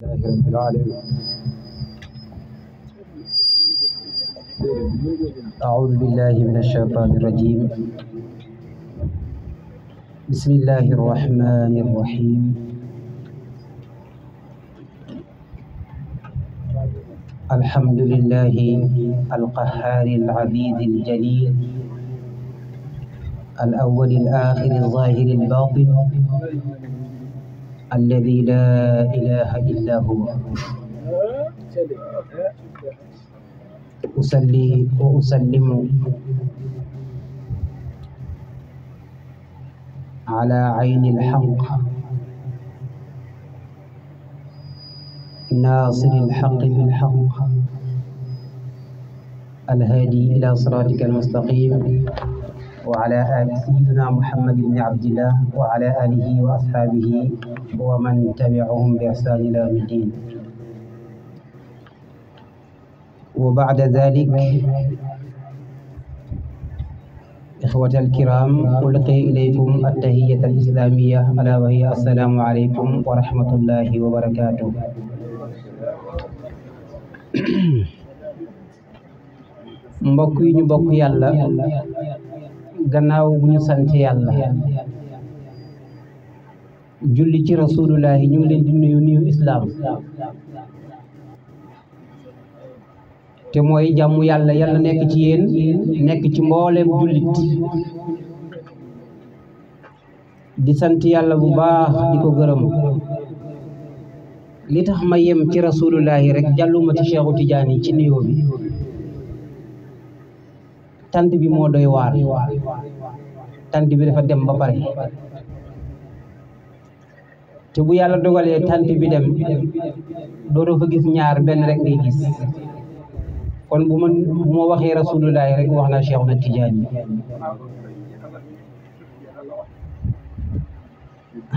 لله رب العالمين. أعوذ بالله من الشيطان الرجيم. بسم الله الرحمن الرحيم. الحمد لله القهار العزيز الجليل الأول الآخر الظاهر الباطن الذي لا إله إلا هو. أصلي وأسلم على عين الحق ناصر الحق بالحق الهادي إلى صراطك المستقيم وعلى آل سيدنا محمد بن عبد الله وعلى آله وأصحابه ومن تبعهم بإحسان إلى يوم الدين. وبعد ذلك إخوة الكرام، ألقي إليكم التحية الإسلامية ألا وهي السلام عليكم ورحمة الله وبركاته. mbokk yi ñu bokk yàlla, gannaaw bu ñu sant yàlla julli ci rasulullahi, ñu ngi leen di nuyu islaam te mooy jàmm yàlla yàlla nekk ci yéen, nekk ci mbooleem jullit. di sant yàlla bu baax, di ko gërëm. li tax ma yem ci rasulullahi rek jàlluma ci Cheikhu Tidiane ci nuyoo bi. tant bi moo doy waar, tant bi dafa dem ba pare te bu yàlla dogalee tant bi dem doo fa gis ñaar, benn rek ngay gis. kon bu ma waxee rasulullahi rek wax naa Cheikh na Tidiane.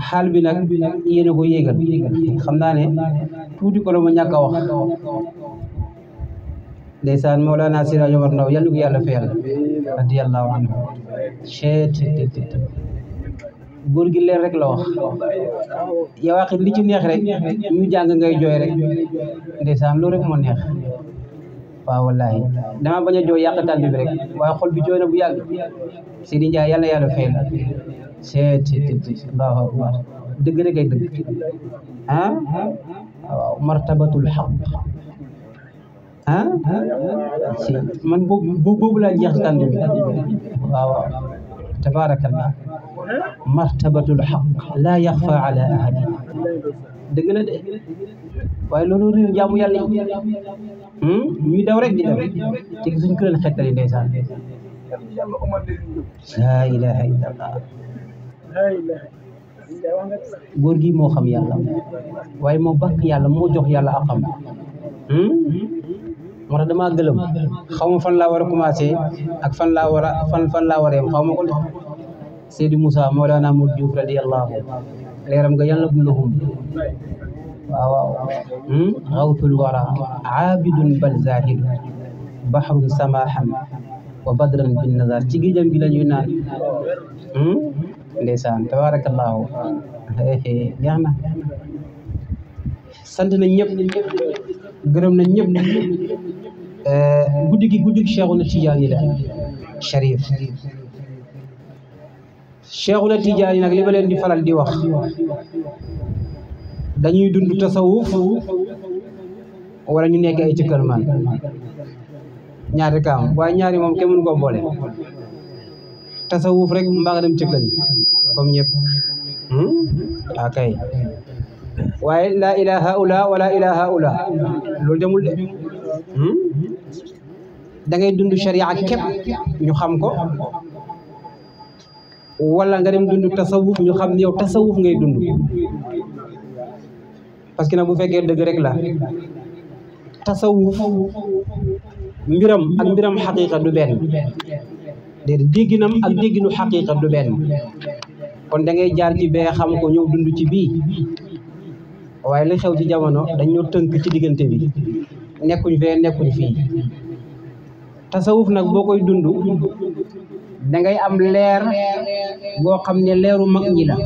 xaal bi nag yéen a ko yéegal, xam naa ne tuuti ko la ma ñàkk a wax. ndeysaan Mawlana Siraj Omar Ndaw yàlla ko yàlla fayal radiyallahu anhu. góor gi leer rek la wax. yow waxit li ci neex rek ñu jàng ngay jooy rek. ndeysaan loolu rek moo neex. waaw wallahi dama bañ a jooy yàq tànt bi rek, waaye xol bi jooy na bu yàgg. Sidi Ndiaye yàlla yàlla fayal. Allahu akbar, dëgg rek ay dëgg. waaw martabatul xaq. si man boobu laa jeex tànd bi. waaw tabaarakallah. martabatul xaq laa yaxfa ala ahadin. dëgg la de, waaye loolu réew jaamu yàlla yi ñuy daw rek di dem te gisuñ ko leen xettali. ndeysaan laa ilaha illallah. góor gi moo xam yàlla, waaye moo bakk yàlla, moo jox yàlla akam. moo tax damaa gëlëm, xaw ma fan laa war a commencé ak fan laa war a yem, xaw ma ko. Seydi Moussa Mawlana Modou Diouf radiyallahu leeram nga yàlla bu lahum. waaw waaw xawtul wara aabidun bal zahid bahrun samahan wa badran bin nazar. ci géejam gi la ñuy naan. ndeysaan tabarakallahu. jeex na. sant nañ ñëpp, gërëm nañ ñëpp. guddi gi Cheikhuna Tidiane la Sharif. Cheikhuna Tidiane nag li ma leen di faral di wax, dañuy dund tasawuf wala ñu nekk ay cëkkalmaan. ñaari kaam, waaye ñaari moom kenn mënu ko boole. tasawuf rek mbaa nga dem cëkkali comme ñëpp. kay waaye laa ilaha ula wala ilaha ula loolu demul de. da ngay dund sharia képp ñu xam ko, wala nga dem dund tasawuf ñu xam ne yow tasawuf ngay dund. parce que nag bu fekkee dëgg rek la, tasawuf mbiram ak mbiram xaqiqa du benn. déedéet dégginam ak dégginu xaqiqa du benn. kon da ngay jaar ci bee xam ko ñëw dund ci bii. waaye li xew ci jamono dañoo tënk ci diggante bi, nekkuñ fee nekkuñ fii. tasawuf nag boo koy dund da ngay am leer boo xam ne leeru mag ñi la.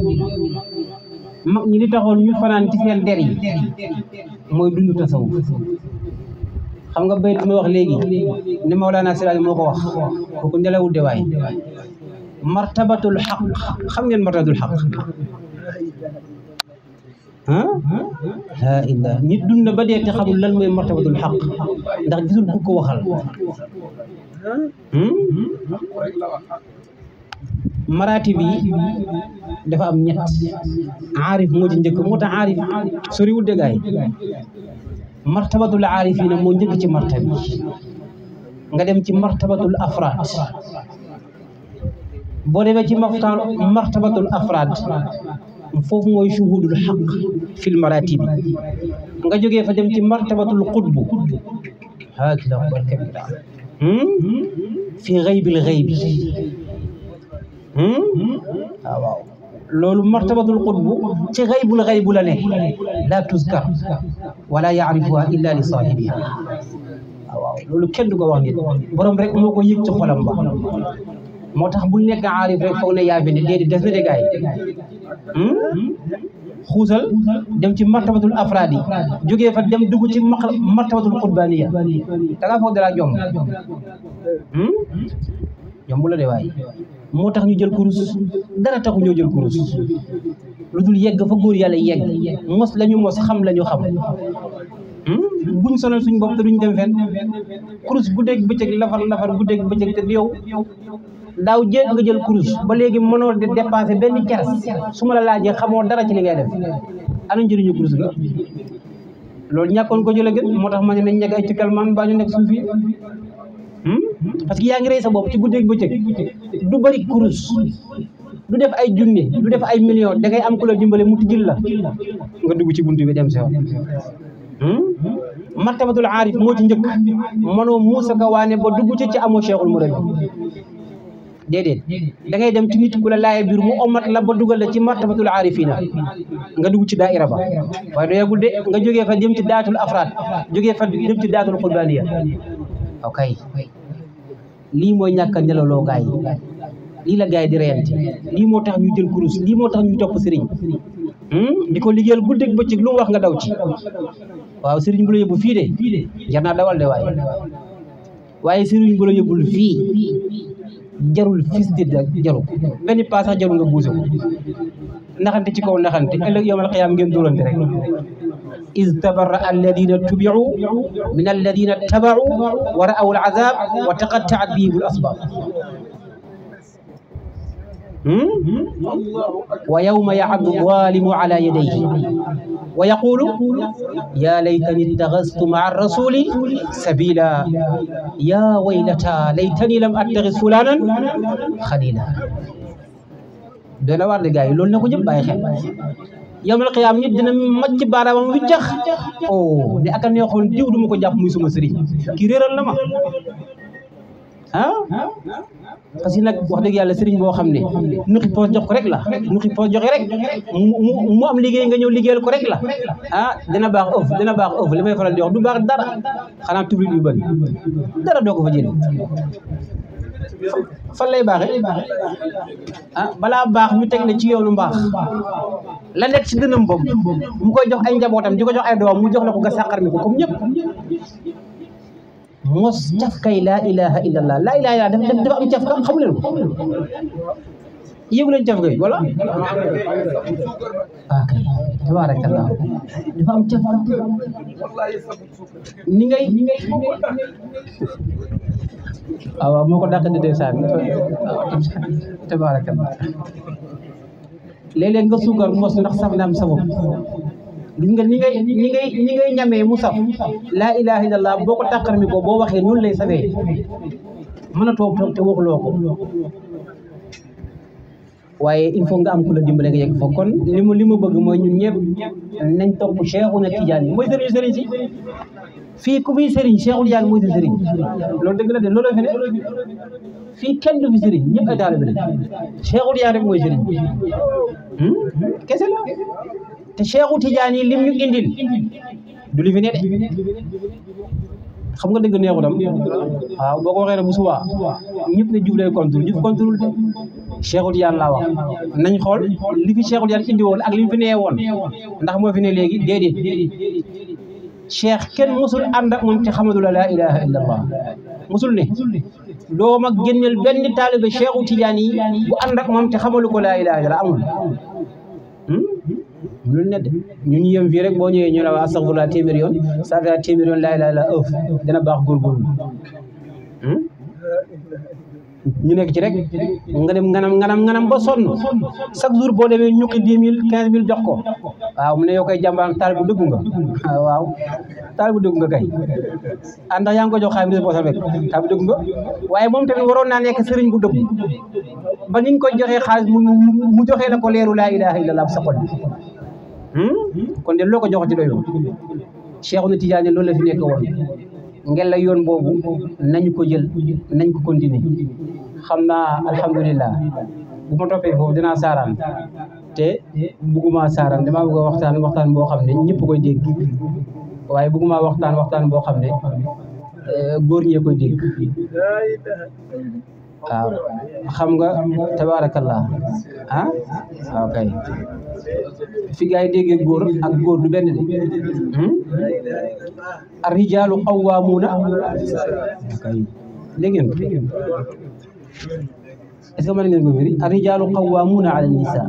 mag ñi li taxoon ñu fanaan ci seen der yi mooy dund tasawuf xam nga bayt ma wax léegi ne Mawlana Siraaj moo ko wax kooku nelawul de waay martabatul xaq xam ngeen martabatul xaq laa illah nit dund na ba dee te xamul lan mooy martabatul xaq ndax gisul ku ko waxal maraati bi dafa am ñett aarif moo ci njëkk moo tax aarif soriwul de gaay martabatul aarifina moo njëkk ci martabi nga dem ci martabatul afraad boo demee ci martabatul afraad foofu mooy shuhudul xaq fil maratibi nga jógee fa dem ci martabatul qutbu hakida barkabida fi xaybil xaybi waaw loolu martabatul qutbu ci xaybul xaybu la ne la tuskar wala yaarifuha illa li saahibiha waaw loolu kenn du ko wax nit borom rek moo ko yëg ci xolam ba moo tax bu nekk aarif rek foog ne yaa fi ne déedéet des na de gaay xuusal dem ci martabatul afraad yi jógee fa dem dugg ci martabatul qutbaniya da ngaa foog dara jomb jomb la de waay moo tax ñu jël kurus dara taxu ñoo jël kurus lu dul yegg fa góor yàlla yegg mos la ñu mos xam la ñu xam buñ sonal suñ bopp te duñ dem fenn kurus guddeeg bëccëg lafar guddeeg bëccëg te yow daaw jéeg nga jël kurus ba léegi mënoo de dépassé benn keres su ma la laajee xamoo dara ci li ngay def ana njëriñu kurus ga loolu ñàkkoon ko jële gën moo tax ma ne nañ nekk ay cikkalmaan baa ñu nekk suuf fii parce que yaa ngi rey sa bopp ci guddeeg bëccëg du bari kurus du def ay junni du def ay million da ngay am ku la dimbale mu tijjil la nga dugg ci buntu bi dem sa martabatul aarif moo ci njëkk mënoo muusa ka waane ba dugg ci amoo cheikhul murabbi déedéet da ngay dem ci nit ku la laaye biir mu omat la ba dugal la ci martabatul aarifina nga dugg ci daaira ba waaye doo yàggul de nga jógee fa dem ci daatul afraad jógee fa dem ci daatul xulbaaniya ok lii mooy ñàkk a nelawloo gaay lii la gaay di reyante lii moo tax ñu jël kurus lii moo tax ñu topp sëriñ di ko liggéeyal guddeeg bëccëg lu mu wax nga daw ci waaw sëriñ bu la yóbbu fii de jar naa dawal de waaye sëriñ bu la yóbbul fii jarul fis di jaru benn pas sax jarul nga buuse ko naxante ci kaw naxante ëllëg yawmal qiyaam ngeen dóorante rek iz tabarra'a alladina tubi'u min alladina taba'u wa ra'aw al'azab wa taqatta'at bihim al-asbab wa yawma ya'addu adh-dhalimu ala yadayhi wa yaqulu ya laytani ittakhadhtu ma'a ar-rasuli sabila ya waylata laytani lam attakhidh fulanan khalila dana war de gaay loolu na ko ñëpp bàyyi xel yawmal qiyaam nit dina macc baaraamam wi jax ne aka neexoon diw duma ko jàpp muy suma sëriñ kii réeral na ma parce que nag wax dëgg yàlla sëriñ boo xam ne nuxi poos jox ko rek la nuxi poos joxe rek mu am liggéey nga ñëw liggéeyal ko rek la dina baax ëf li may faral di wax du baax dara xanaa tublit yu bëri dara doo ko fa jëlee fan lay baaxee balaa baax ñu teg la ci yoonu mbaax la nekk ci dënam boobu mu koy jox ay njabootam di ko jox ay doom mu jox la ko nga sàqar mi ko comme ñëpp mos cafkay laa ilaha illallah laa ilaha illallah dafa am cafka xamu leen ko yëgu leen cafka yi wala kay tabarakallah dafa am cafka ni ngay waaw moo ko dàq di ndeysaan tabarakallah léeg-léeg nga suukar mos ndax saf na am sa bopp gis nga ni ngay ñamee mu saf laa ilaha illallah boo ko tàqar mi ko boo waxee noonu lay safee mën a toog te waxuloo ko waaye il faut nga am ku la dimbale nga yegg fa kon li ma bëgg mooy ñun ñëpp nañ topp Cheikhuna Tidiane mooy sëriñ si fii ku fi sëriñ Cheikhul Tidiane mooy sa sëriñ loolu dëgg la de loolu fi ne fii kenn du fi sëriñ ñëpp ay taalibe lañ Cheikhul Tidiane rek mooy sëriñ kese la te Cheikhu Tidiane yi lim ñu indil du li fi ne de xam nga dëgg neexutam waaw boo ko waxee ne bu subaa ñëpp ne Diouf lay contrôle Diouf contrôle de Cheikhul Tijaan laa wax nañ xool li fi Cheikhul Tijaan indi woon ak li fi nee woon ndax moo fi ne léegi déedéet cheikh kenn musul ànd ak moom te xamadu la laa ilaha illa allah musul ne doo ma génneel benn taalibe Cheikhul Tijaan yi bu ànd ak moom te xamalu ko laa ilaha illa amul mënul ne de ñun ñu yem fii rek boo ñëwee ñu ne waa astaghfirullah téeméer yoon saa fi téeméer yoon laa ilaaha illallaah dina baax góorgóorlu ñu nekk ci rek nga dem nganam ba sonn chaque jour boo demee ñukki 10 000 15 000 jox ko waaw mu ne yow koy jàmbaar taal bu dëggu nga waaw taal bu dëggu nga kay ndax yaa ngi ko jox xaalis bi boo sa rek taal bu dëggu nga waaye moom tamit waroon naa nekk sëriñ bu dëggu ba niñ koy joxee xaalis mu joxee la ko leeru laa ilaaha illallaah sa xol kon de loo ko jox ci doyoo Cheikhuna Tidiane loolu la fi nekk woon ngel la yoon boobu nañu ko jël nañ ko continuer xam naa alhamdulilah bu ma toppee foofu dinaa saaraan te bugguma saaraan damaa bëgg a waxtaan boo xam ne ñëpp koy dégg waaye bugguma waxtaan boo xam ne góor ñee koy dégg waaw xam nga tabaarakallah waaw kay fi gaay yi déggee góor ak góor du benn de ar-rijaalu qawwaamuuna kay dégg ngeen est-ce que mën ngeen ko firi ar-rijaalu qawwaamuuna ala an-nisaa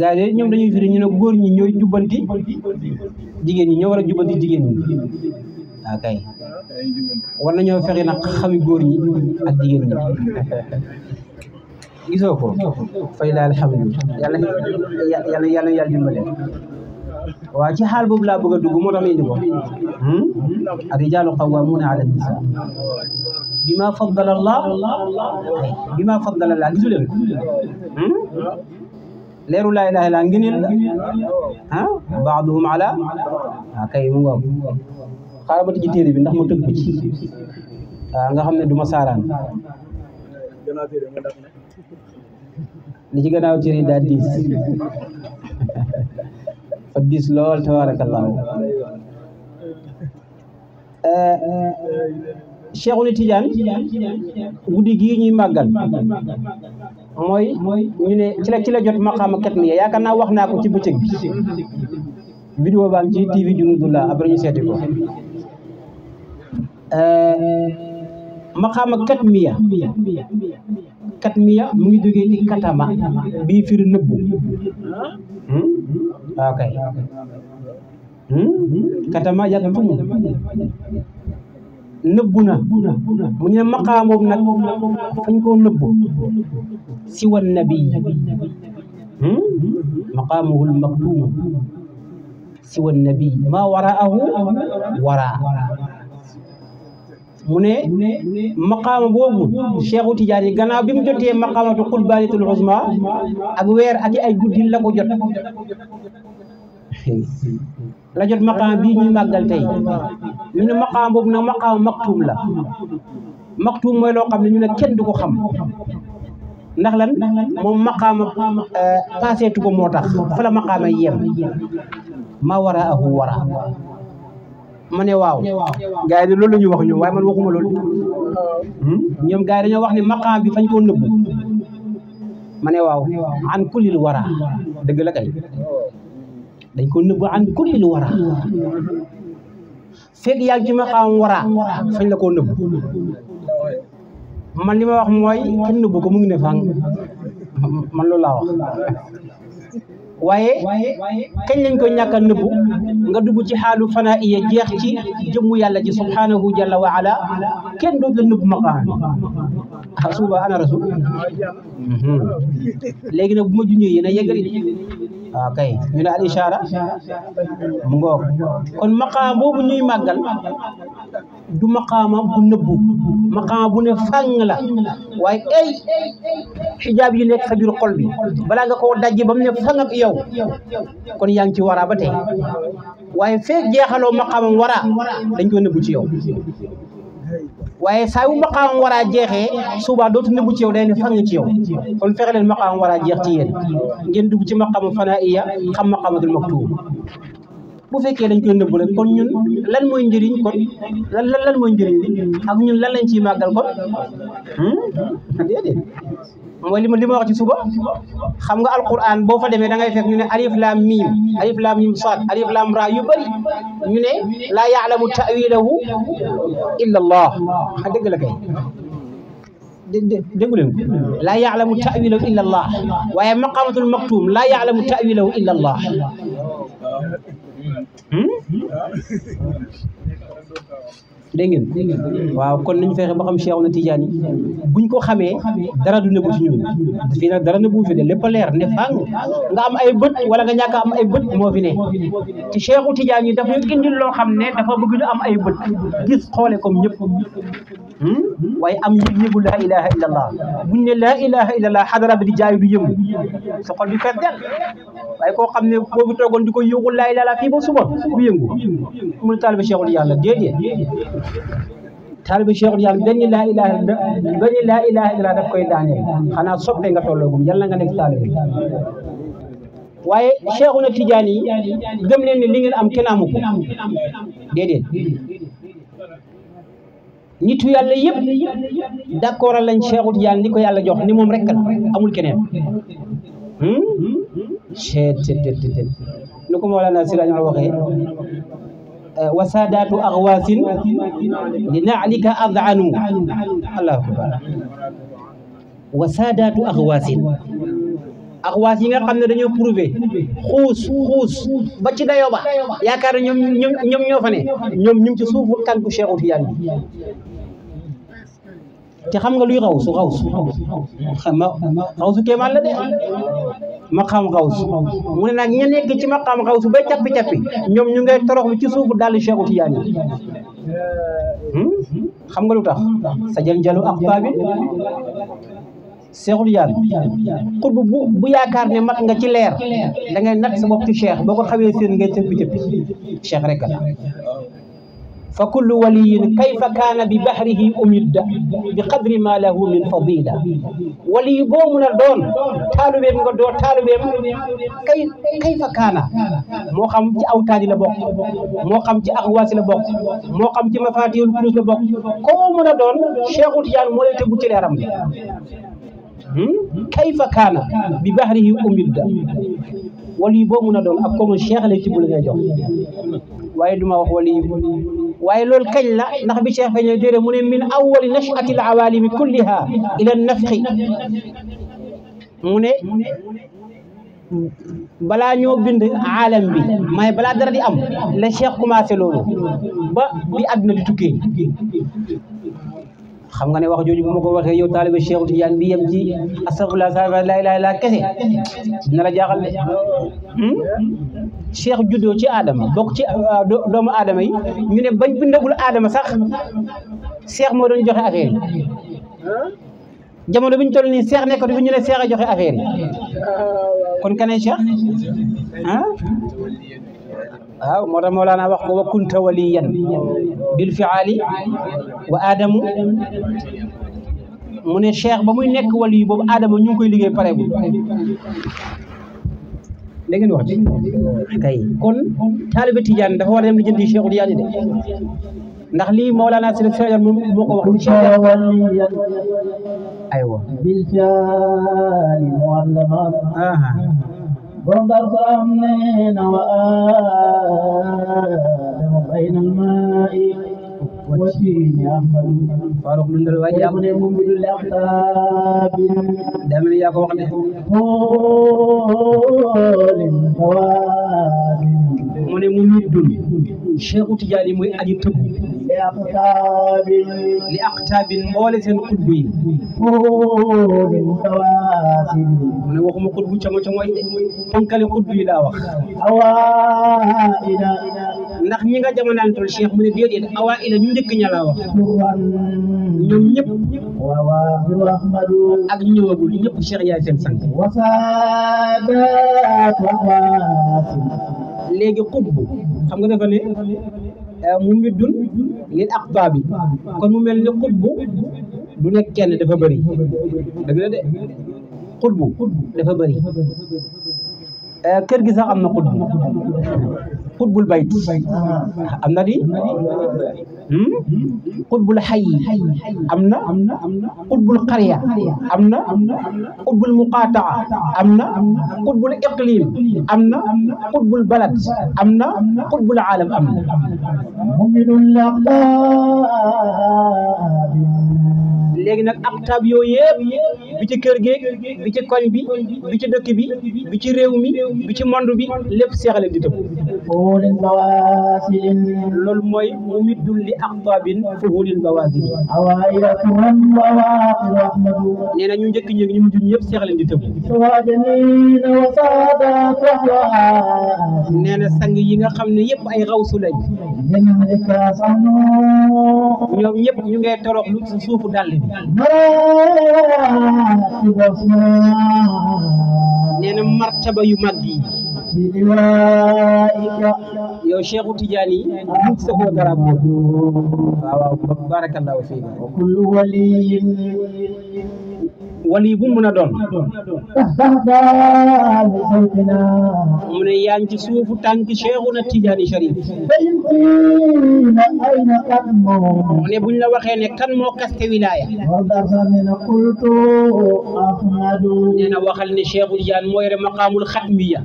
gaay yi ñoom dañuy firi ñu ne góor ñi ñooy jubbanti jigéen ñi ñoo war a jubbanti jigéen ñi waaw kay war nañoo fexe nag xami góor ñi ak jigéen ñi gisoo ko fay daal alhamdulilah yàlla dimbale waaw ci xaal boobu laa bëgg a dugg moo tax ma indi ko ar-rijaalu qawwaamuuna ala an-nisaa bimaa faddala Allah gisu leen ko leeru laa ilaaha illallaah ngëneel la ba'duhum ala kay mu ngoog xaaral ba tëj téere bi ndax ma tëgg ko ci nga xam ne du ma saaraan li ci gannaaw téere yi daal diis fa diis lool tabaarakallaahu Cheikhuna Tidiane guddi gii ñuy màggal mooy ñu ne ci la jot maqaama katmiya yaakaar naa wax naa ko ci bëccëg bi vidéo baa ngi ci TV Junudullah après ñu seeti ko maqaama katmiya mu ngi jógee ci katama bii firi nëbbu waaw kay katama yaktumu nëbbu na mu ñu ne maqaam boobu nag fañ koo nëbbu si wan nabi maqaamuhul maktuum si wan nabi maa waraahu waraa mu ne maqaama boobu Cheikhu Tidiane yi gannaaw bi mu jotee maqaamatu qulbaanitul uzma ak weer ak ay guddi la ko jot la jot maqaama bii ñuy màggal tey ñu ne maqaama boobu nag maqaama maktuum la maktuum mooy loo xam ne ñu ne kenn du ko xam ndax lan moom maqaama paaseetu ko moo tax fa la maqaama yem maa waraahu waraa ma ne waaw gars yi loolu la ñuy wax ñoom waaye man waxuma loolu ñoom gars yi dañoo wax ne maqaam bi fañ koo nëbbu ma ne waaw an kullil wara dëgg la kay dañ ko nëbbu an kullil wara fekk yaa ngi ci maqaam wara fañ la koo nëbbu man li ma wax mooy kenn nëbbu ko mu ngi ne fang man loolu laa wax waaye kañ lañ ko ñàkk a nëbbu nga dugg ci xaalu fanaa iya jeex ci jëmmu yàlla ji subhanahu jalla wa ala kenn dootu la nëbbu maqaam suba ana rasul léegi nag bu ma junjee yéen a yeggali waaw kay ñu ne al ishaara mu ngoog kon maqaam boobu ñuy màggal du maqaama bu nëbbu maqaama bu ne fàng la waaye ay xijaab yi nekk sa biir xol bi balaa nga koo dajji ba mu ne fang ak yow kon yaa ngi ci waraa ba tey waaye feeg jeexaloo maqaamam waraa dañ ko nëbbu ci yow waaye saa yu maqaamam waraa jeexee suba dootu nëbbu ci yow day ne fang ci yow kon fexe leen maqaamam waraa jeex ci yéen ngeen dugg ci maqaamam fanaa iya xam maqaamatul maktuum bu fekkee dañ koy nëbb rek kon ñun lan mooy njëriñ kon lan mooy njëriñ li ak ñun lan lañ ciy màggal kon déedéet mooy li ma wax ci suba xam nga alquran boo fa demee da ngay fekk ñu ne alif lam mim sad alif lam ra yu bëri ñu ne laa yaalamu ta'wilahu illa allah dëgg la kay déggu leen ko laa yaalamu ta'wilahu illa allah waaye maqamatul maktum laa yaalamu ta'wilahu illa allah dégg ngeen waaw kon nañu fexe ba xam Cheikh na Tidiane buñ ko xamee dara du nëbbu ci ñun fii nag dara nëbbu fi de lépp a leer ne fang nga am ay bët wala nga ñàkk am ay bët moo fi ne ci Cheikh Tidiane yi dafa ñu indil loo xam ne dafa bëgg ñu am ay bët gis xoole comme ñëpp waaye am yëg-yëgu laa ilaha illa allah buñ ne laa ilaha illa allah xadara bi di jaayu du yëngu sa xol bi fees del waaye koo xam ne boobu toogoon di ko yëgul laa ilaha fii ba suba du yëngu mu ne taalibe Cheikh Tidiane la déedéet taalibe Cheikh Tidiane benn laa ilaha illa daf koy daaneel xanaa soppe nga tolloogum yàlla nga nekk taalibe waaye Cheikh na Tidiane yi gëm leen ne li ngeen am kenn amu ko déedéet nitu yàlla yëpp d'accord lañ Cheikh Tidiane li ko yàlla jox ni moom rek la amul keneen nu ko Mawlana Siraj waxee wa saadaatu axwaasin li naalika adanu allahu akbar wa saadaatu axwaasin axwaas yi nga xam ne dañoo prouvé xuus ba ci dayoo ba yaakaar ne ñoom ñoo fa ne ñoom ñu ngi ci suufu tànku Cheikh Tidiane bi te xam nga luy xawsu xawsu kéemaan la de maqaam xawsu mu ne nag ña nekk ci maqaam xawsu ba cappi ñoom ñu ngay toroxlu ci suufu daal di Cheikh Tidiane yi xam nga lu tax sa jël njalu ak paabi Cheikh Tidiane xut bu yaakaar ne mat nga ci leer da ngay nat sa bopp ci Cheikh boo ko xawee seen ngay cëppi Cheikh rek la fa kullu waliyin kayfa kaana bi bahrihi umidda bi qadri ma lahu min fadila waliyu boo mun a doon taalubeem nga doo taalubeem kayfa kaana moo xam ci awtaadi la bokk moo xam ci axwaasi la bokk moo xam ci mafatihul kurus la bokk koo mun a doon Cheikh Tidiane moo lay tëggu ci leeram bi kayfa kaana bi bahrihi umidda waliyu boo mun a doon ak comme Cheikh lay tibb la ngay jox waaye duma wax waliyu waaye loolu kañ la ndax bi Cheikh feeñee déere mu ne min awwali nash'ati al-awalimi kulliha ila an-nafxi mu ne balaa ñoo bind aalam bi may balaa dara di am la Cheikh commencé loolu ba bi àdduna di tukkee xam nga ne wax jooju bu ma ko waxee yow taalibe Cheikh Tidiane bi yem ci astaghfirullah la ilaha illa kese dina la jaaxal de Cheikh juddoo ci Adama bokk ci doomu Adama yi ñu ne bañ bindagul Adama sax Cheikh moo doon joxe affaire yi jamono bi ñu toll nii Cheikh nekkatu fi ñu ne Cheikh a joxe affaire yi kon kanay Cheikh waaw moo tax Mawlana wax ko wa kunta waliyan bil fi'ali wa Adamu mu ne Cheikh ba muy nekk wali boobu Adama ñu ngi koy liggéey pareegul da ngeen wax kay kon taalibe Tidiane dafa war a dem di jëndi Cheikh Tidiane de ndax lii Mawlana Siraj moo ko wax ci aywa bil fi'ali mu'allama borom Daaru Salaam nee na wa aadama bayna al-maa'i wa tiini ahmadu Farouk dundal waay mu ne mu mbidu lextaabin demel yaa ko wax de xoolin tawaabin mu ne mu middul Cheikh Tidiane mooy aji tëbb li aqtaabin mboole seen xutbu yi xoolin tawaasin mu ne waxuma xutbu como yi de ponkale xutbu yi laa wax awaa'ila ndax ñi nga jamonaantul Cheikh mu ne déedéet awaa'ila ñu njëkk ña laa wax ñoom ñëpp wawaahiru ahmadu ak ñu ñëwagul ñëpp Cheikh yaay seen sang wasaadaatu ahwaasin léegi xutbu xam nga dafa ne mu middun lil aqtaab bi kon mu mel ne xutbu du nekk kenn dafa bëri dëgg la de xutbu dafa bëri kër gi sax am na xutbu xutbul bayt am na di xutbul xay am na xutbul xariya am na xutbul muqataa am na xutbul iqlim am na xutbul balad am na xutbul aalam am na léegi nag aqtaab yooyu yëpp bi ci kër géeg bi ci koñ bi bi ci dëkk bi bi ci réew mi bi ci monde bi lépp seexale di tëb loolu mooy mu middul li aqtaabin fuhulil bawaasin nee na ñu njëkk ñeeg ñu mujj ñëpp seexale di tëb nee na sang yi nga xam ne yëpp ay xawsu lañ ñoom ñëpp ñu ngay toroxlu ci suufu dàll bi nee na martaba yu mag yi yow Cheikhu Tidiane yi mu sa ko dara waaw barakallahu fiik wali bu mën a doon mu ne yaa ngi ci suufu tànk Cheikhuna Tidiane Cherif mu ne buñ la waxee ne kan moo kaste wilaaya nee na waxal ne Cheikhu Tidiane mooy re maqaamul xatmiya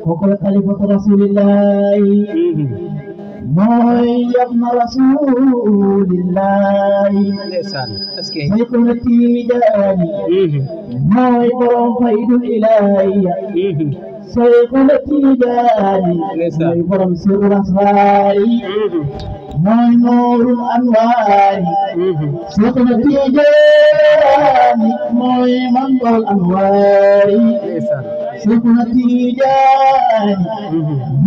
وقل خليفة رسول الله موي ابن رسول الله سيكون التيجاني موي برم فيد الإلهي سيكون التيجاني موي برم سر الأسرار موي نور الأنوار سيكون التيجاني موي منظر الأنوار سيكون التيجاني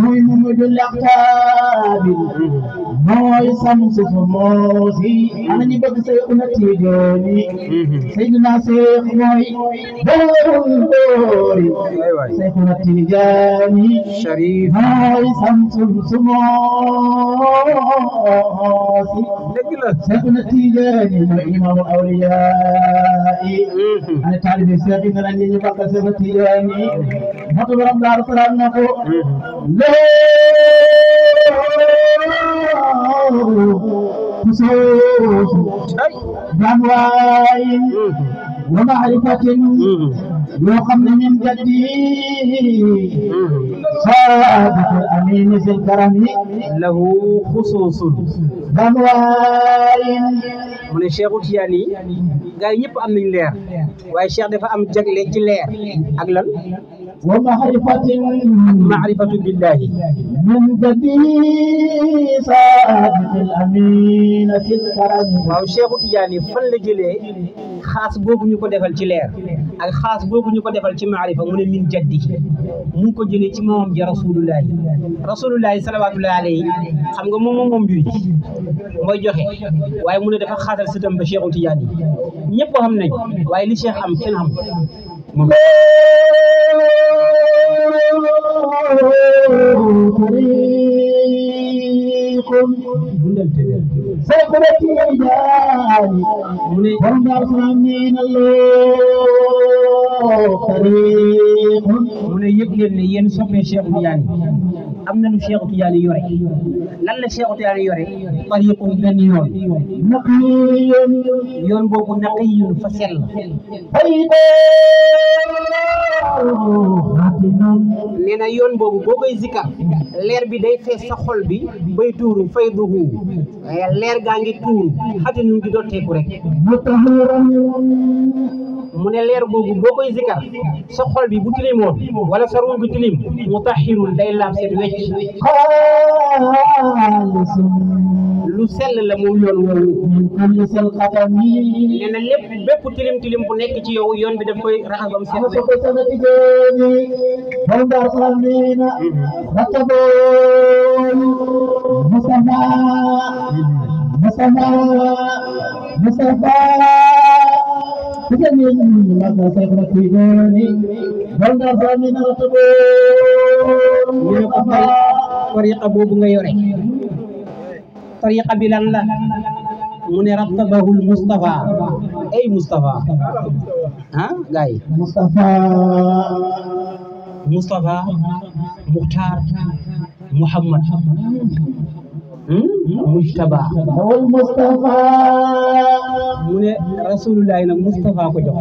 موي ممد الأقتاب موي سمس سموسي أنا نبغى سيكون التيجاني سيدنا سيخ موي دوري سيكون التيجاني شريف موي سمس سموسي سيكون التيجاني موي إمام الأولياء أنا تعرف السيخين لأني نبغى سيكون التيجاني مطبرم دار سلام نقو خصوص بأنواع ومعرفة يقم من جدي صادق الأمين في الكرم له خصوص بأنواع mu ne Cheikhu Tidiane yi gars yi ñëpp am nañ leer waaye Cheikh dafa am jagle ci leer ak lan ومعرفة maarifatu billahi من جدي صادق الأمين في الكرم waaw Cheikhu Tidiane yi fan la jëlee xaas boobu ñu ko defal ci leer ak xaas boobu ñu ko defal ci maarifa mu ne min jaddi mu ngi ko jëlee ci moom ja rasulullahi salawatullahi alayhi xam nga moom mbir yi mooy joxe waaye mu ne dafa xaatal sëtam ba Cheikhu Tidiane yi ñëpp xam nañ waaye li Cheikh am kenn xam moom سيكون التيجاني وندار من الله طريق mu ne yëg leen ne yéen soppee Cheikhu Tidiane am na lu Cheikhu Tidiane yore lan la Cheikhu Tidiane yore tariqum benn yoon نقي yoon boobu naqiyun fa sell nee na yoon boobu boo koy zikar leer bi day fees sa xol bi bay tuuru fayduhu leer gaa ngi tuuru xati nu ngi dotteeku rek mu ne leer boobu boo koy zikar sa xol bi bu tilimoon wala sa ruux bi tilim mutahhirun day laab set wecc lu sell la moom yoon woowu nee na lépp bépp tilim tilim bu nekk ci yow yoon bi daf koy raxas ba mu set wecc tariqa boobu nga yore tariqa bi lan la mu ne rattabahul Mustafa ay Mustafa ah gars yi Mustafa Muxtaar Muhammad Mujtaba wal Mustafa mu ne Rasulullah nag Mustafa ko jox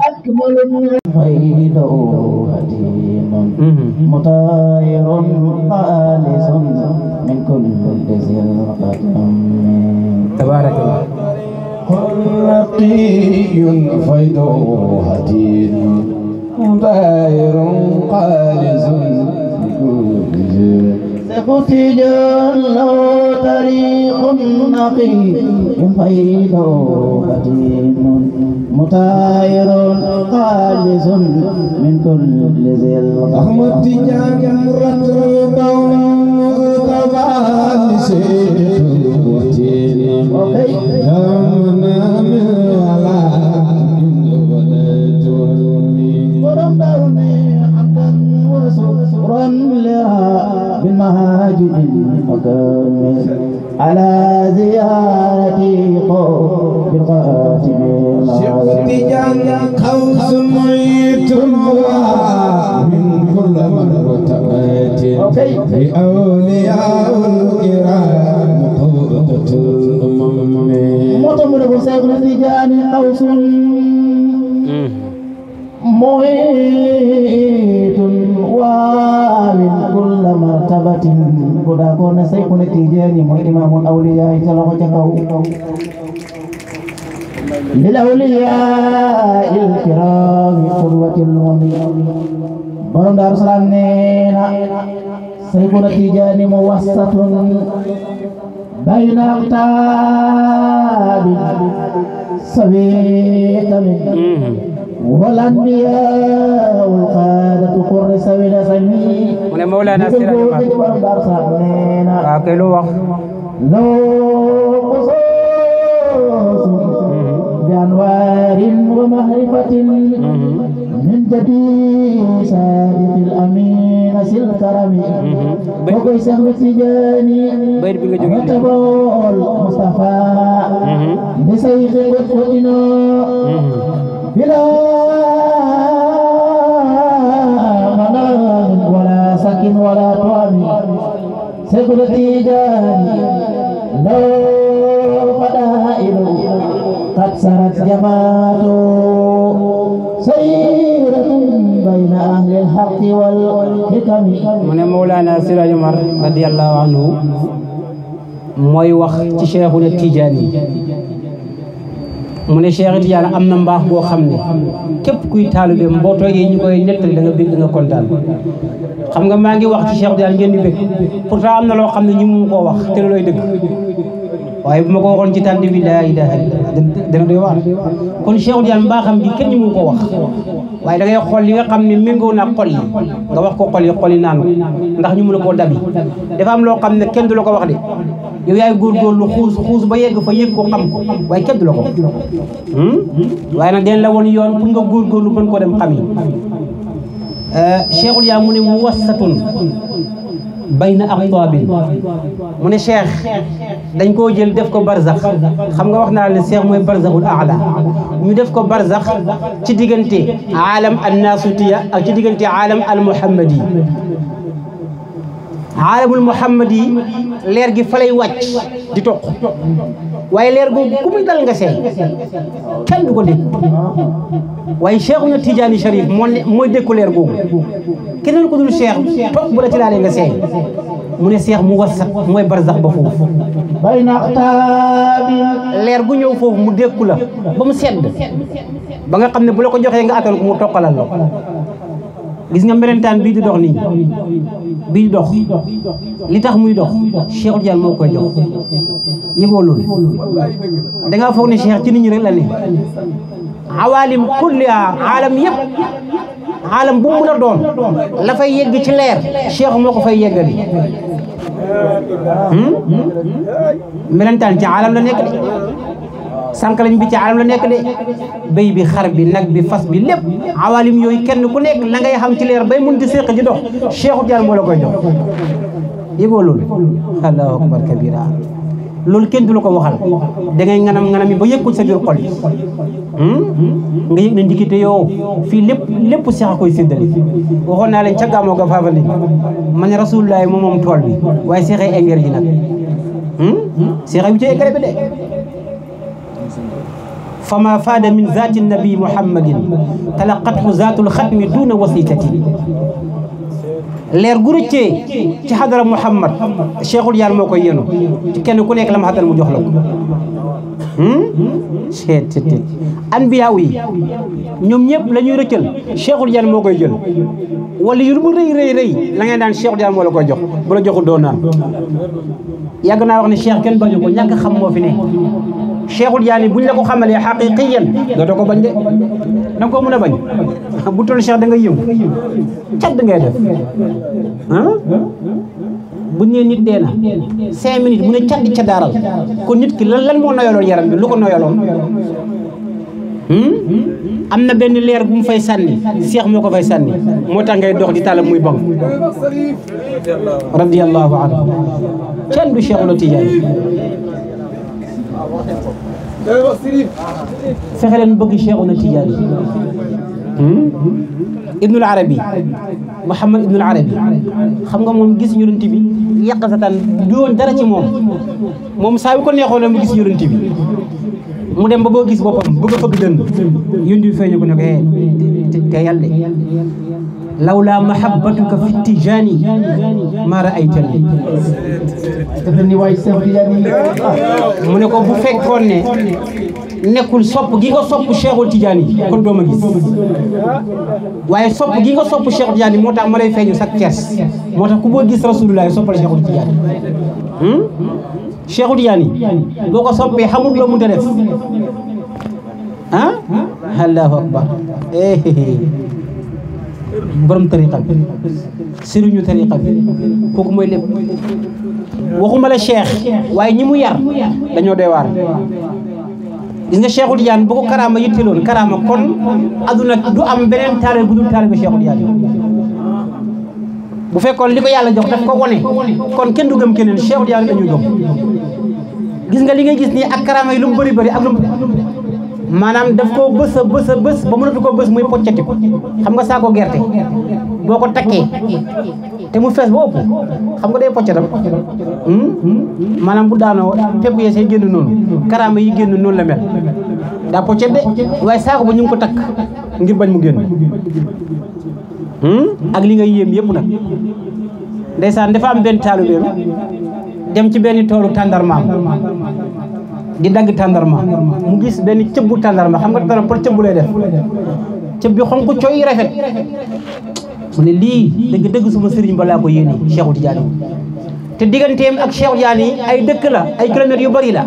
akmalul fayda hatim mutayirun khalisun min kulli zilqatam tabarakallah raqiyun fayda hatim mutayirun khalisun min kulli سقطجان له طريق نقي فيض قديم مطاير خالص من كل ذي أحمد تجان رتبا مغتبا لسيد يومنا من على ورمضان حمدا وسكرا لها بالمهاجر المكامل على زيارتي بالقاتم تجان خوف معيت من كل مرتبات بأولياء الكرام قوة الأمم مطمر سيكون تجان خوف محيط ومن كل مرتبة قد أكون سيكون تجاني إمام الأولياء تلغجكه للأولياء الكرام قدوة المؤمنين برم دار سلامنا سيكون تجاني موسط بين أقطاب سبيك منه والأنبياء والقادة قرس من سمي mu ne Mawlana Siraj waaw kay lu wax لو قصص بأنوار ومعرفة من جديد صادق الأمين سل كرمي وكي سهل تجاني وتبول مصطفى بسيخ قدوتنا بلا منام ولا سكن ولا طعم سيكون تجاني لو فدائل قد سرت جماعته سيرة بين أهل الحق والحكم mu ne Mawlana Siraj Umar radiyallahu anhu mooy wax ci Cheikhuna Tijaani mu ne Cheikh Tidiane am na mbaax boo xam ne képp kuy taalibe mbootoo yi ñu koy nettali da nga bég da nga kontaan xam nga maa ngi wax ci Cheikh Tidiane ngeen di bég pourtant am na loo xam ne ñi mu koo wax te looloy dëgg waaye bu ma ko waxoon ci tànn bi laa ilaaha illallah dana doy waar kon Cheikh Tidiane mbaaxam bi kenn ñi mu ko wax waaye da ngay xool li nga xam ne méngoo na xol yi nga wax ko xol yi naan ndax ñu mën a koo dabi dafa am loo xam ne kenn du la ko wax de yow yaay góorgóorlu xuus ba yegg fa yëg ko xam ko waaye kenn du la ko waaye nag den la woon yoon pour nga góorgóorlu mën koo dem xam yi Cheikhul yaa mu ne muwassatun bayna aqtabin mu ne Cheikh dañ koo jël def ko barzax xam nga wax naa ne Cheikh mooy barzaxul aala ñu def ko barzax ci diggante aalam an naasutiya ak ci diggante aalam al muhammadi aalamul muhammadi leer gi fa lay wàcc di toq waaye leer googu ku muy dal nga seey kenn du ko dégg waaye Cheikhuna Tijaani Sharif mooy dékku leer googu keneen ku dul Cheikh toog bu la ci laalee nga seey mu ne Cheikh mu wasat mooy barzax ba foofu bayna aqtaabi leer gu ñëw foofu mu dékku la ba mu sedd ba nga xam ne bu la ko joxee nga atal ko mu toqalal la gis nga melentaan bii di dox nii bii di dox li tax muy dox Cheikh Tidiane moo koy jox yëgoo loolu da ngaa foog ne Cheikh ci nit ñi rek la ne awaalim kulliha aalam yëpp aalam bu mu mën a doon la fay yegg ci leer Cheikh moo ko fay yeggali melentaan ci aalam la nekk de sànq lañ bi ci aalam la nekk de béy bi xar bi nag bi fas bi lépp awaalim yooyu kenn ku nekk la ngay xam ci leer bay mun di séq di dox Cheikh Tidiane moo la koy jox yëgoo loolu allahu akbar kabira loolu kenn du la ko waxal da ngay nganam yi ba yëg ko sa biir xol yi nga yëg ne ndikite yow fii lépp seex a koy séddale waxoon naa leen ca gàmmoo ga faafali ma ne rasulullahi moom tool bi waaye seexee engrais ji nag seexa yu ci engrais bi de fama faada min zaati nabi muhammadin talaqathu zaatul xatmi duna wasitatin leer gu rëccee ci xadara muhammad cheikhul yaan moo koy yenu ci kenn ku nekk la ma xadal mu jox la ko seet anbiyaaw yi ñoom ñëpp la ñuy rëccal cheikhul yaan moo koy jël wala yu mu rëy la ngeen daan cheikhul yaan moo la koy jox bu la joxul doo naan yàgg naa wax ne cheikh kenn bañu ko ñàkk xam moo fi ne cheikhul yaan yi buñ la ko xamalee xaqiqiyan dootoo ko bañ de danga ko mën a bañ bu toll cheikh da nga yëngu cat ngay def bu nee nit dee na 5 minutes mu ne cat di ca daaral kon nit ki lan moo noyaloon yaram bi lu ko noyaloon am na benn leer bu mu fay sànni seex moo ko fay sànni moo tax ngay dox di tàllam muy bong radiyallahu anhu kenn du Cheikhul Tidiane fexe leen bëgg Cheikhul Tidiane Ibnul Arabi Muhammad Ibnul Arabi xam nga moom gis yonent bi yàq satan du woon dara ci moom saa yu ko neexoon la mu gis yonent bi mu dem ba boo gis boppam bëgg a fëgg dënd yonent bi feeñu ko ne ko te yàlla lawla mahabbatuka fi tijaani ma ra'aytani mu ne ko bu fekkoon ne nekkul sopp gi nga sopp Cheikhul Tidiane kon doo ma gis waaye sopp gi nga sopp Cheikhul Tidiane moo tax ma lay feeñu sax kees moo tax ku boo gis rasulullah soppal Cheikhul Tidiane Cheikhul Tidiane boo ko soppee xamul loo mënta def allahu akbar borom tariqa bi sëriñu tariqa bi kooku mooy lépp waxuma la cheikh waaye ñi mu yar dañoo doy waar gis nga Cheikhul Tidiane bu ko karaama yitteloon karaama kon aduna du am beneen taalibe bu dul taalibe Cheikhul Tidiane bu fekkoon li ko yàlla jox daf ko wone kon kenn du gëm keneen Cheikhul Tidiane dañuy gëm gis nga li ngay gis nii ak karaama yi lu mu bëri ak lu mu maanaam daf koo bës ba mënatu koo bës muy poccati ko xam nga saako gerte boo ko takkee te mu fees ba ëpp xam nga day poccatam maanaam bu daanoo pepp yee say génn noonu karaama yi génn noonu la mel daa poccet de waaye saako ba ñu ngi ko takk ngir bañ mu génn ak li nga yéem yëpp nag ndeysaan dafa am benn taalibeem dem ci benn toolu tàndarmaam di dagg tàndarma mu gis benn cëbbu tàndarma xam nga tàndarma pour cëbbu lay def cëb bi xonk cooy rafet mu ne lii dëgg suma sëriñ ba laa ko yéene Cheikhul Tidiane te digganteem ak Cheikhul Tidiane ay dëkk la ay kilomètres yu bari la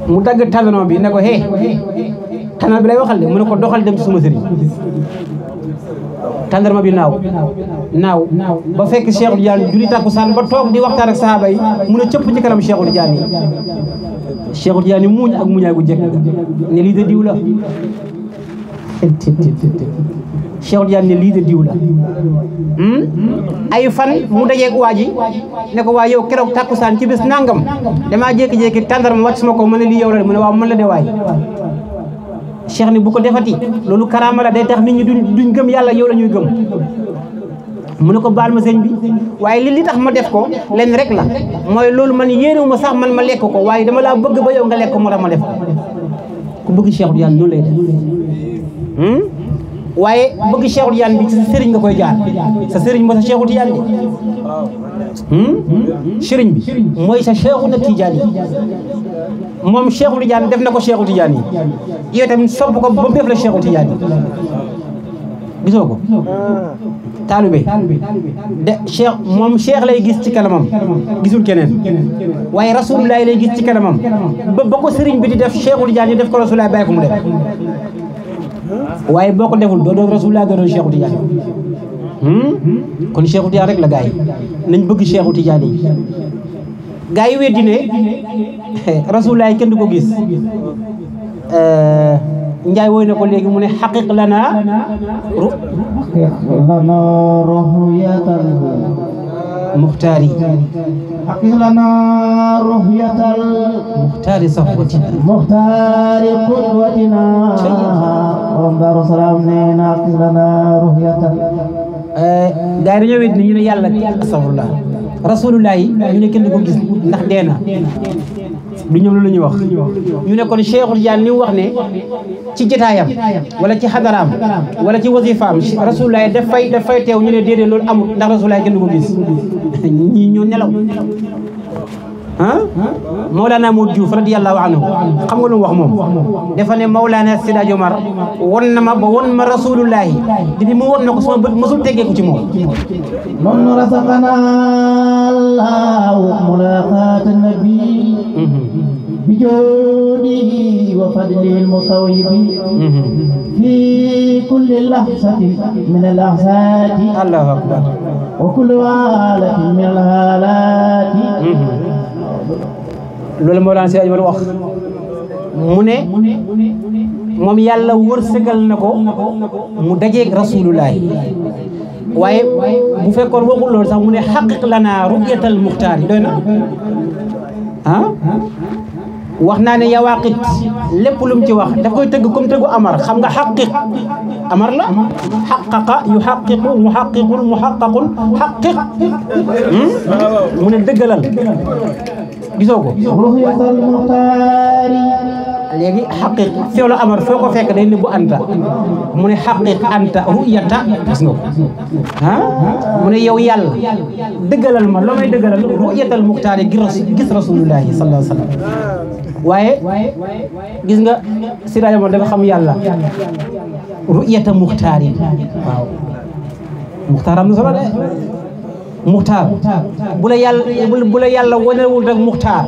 mu dagg tàndarma bi ne ko tàndarma bi lay waxal de mu ne ko doxal dem ci suma sëriñ tàndarma bi naaw ba fekk Cheikhul Tidiane julli takkusaan ba toog di waxtaan ak sahaaba yi mu ne cëpp ci kanam Cheikhul Tidiane Cheikhul Tidiane muuñ ak muñaay gu jekk ne lii de diw la Cheikhul Tidiane ne lii de diw la ay fan mu dajeeg waa ji ne ko waa yow keroog takkusaan ci bés nangam damaa jékki-jékki tàndarma wàcc sama ko ma ne lii yow la mu ne waaw man la de waay cheikh ni bu ko defati loolu karaama la day tax nit ñi duñ gëm yàlla yow la ñuy gëm mu ne ko baal ma sëñ bi waaye li tax ma def ko leen rek la mooy loolu man yéenewuma sax man ma lekk ko waaye dama laa bëgg ba yow nga lekk ko moo tax ma def ko ku bëgg Cheikhul Tidiane noonu lay def waaye bëgg Cheikhul Tidiane bi sa sëriñ nga koy jaar sa sëriñ mooy sa Cheikhul Tidiane bi sëriñ bi mooy sa Cheikhul Tidiane yi moom Cheikhul Tidiane def na ko Cheikhul Tidiane yi yow tamit sopp ko ba mu def la Cheikhul Tidiane yi gisoo ko taalibe de cheikh moom cheikh lay gis ci kanamam gisul keneen waaye rasulullah lay gis ci kanamam ba ko sëriñ bi di def Cheikhul Tidiane yi def ko rasulullah bàyyi ko mu def waaye boo ko deful doo doon rasulullah doo doon Cheikhul Tidiane kon Cheikhul Tidiane rek la gaa yi nañ bëgg Cheikhul Tidiane yi gaa yi weddi ne rasulullah kenn du ko gis Njaay woy na ko léegi mu ne xaqiq lana ru'yatan muxtaari حقق لنا رؤية المختار صفوتنا المختار قدوتنا دار السلام نينا حقق لنا رؤية gaa yi dañoo wét ni ñu ne yàlla astafurlah rasulullah yi ñu ne kenn du ko gis ndax dee na du ñoom lu ñuy wax ñu ne kon Cheikhul Tidiane ni mu wax ne ci jotaayam wala ci xadaraam wala ci wasifaam rasulullah yi daf fay teew ñu ne déedéet loolu amul ndax rasulullah kenn du ko gis ñii ñoo nelaw Mawlana Modou Diouf radiyallahu anhu xam nga lu mu wax moom dafa ne Mawlana Seydi Hadji Omar won na ma ba won ma rasulullahi di mu won na ko sama bët mësul teggeeku ci moom من رزقنا الله ملاقاة النبي بجوده وفضله المصوب في كل لحظة من اللحظات allahu akbar وكل حالة من الحالات loolu Mawlana Seydi Hadji Omar wax mu ne moom yàlla wërsëgal na ko mu dajeeg rasulullahi waaye bu fekkoon waxul loolu sax mu ne xaqiq lana ru'yatal muxtaar doy na wax naa ne yawaqit lépp lu mu ci wax daf koy tëgg comme tëggu amar xam nga xaqiq amar la xaqaqa yu xaqiqu muxaqiqun muxaqaqun xaqiq mu ne dëggalal gisoo ko رؤية المختار léegi xaqiq fii la amar foo ko fekk day nëbbu anta mu ne xaqiq anta ru'yata gis nga ko mu ne yow yàlla dëggalal ma loo may dëggalal ru'yatal muxtaar gis rasulullahi sallallahu alayhi wa sallam waaye gis nga Seydi Hadji Omar dafa xam yàlla ru'yata muxtaar yi waaw muxtaar am na solo de muxtaar bu la yàlla wanewul rek muxtaar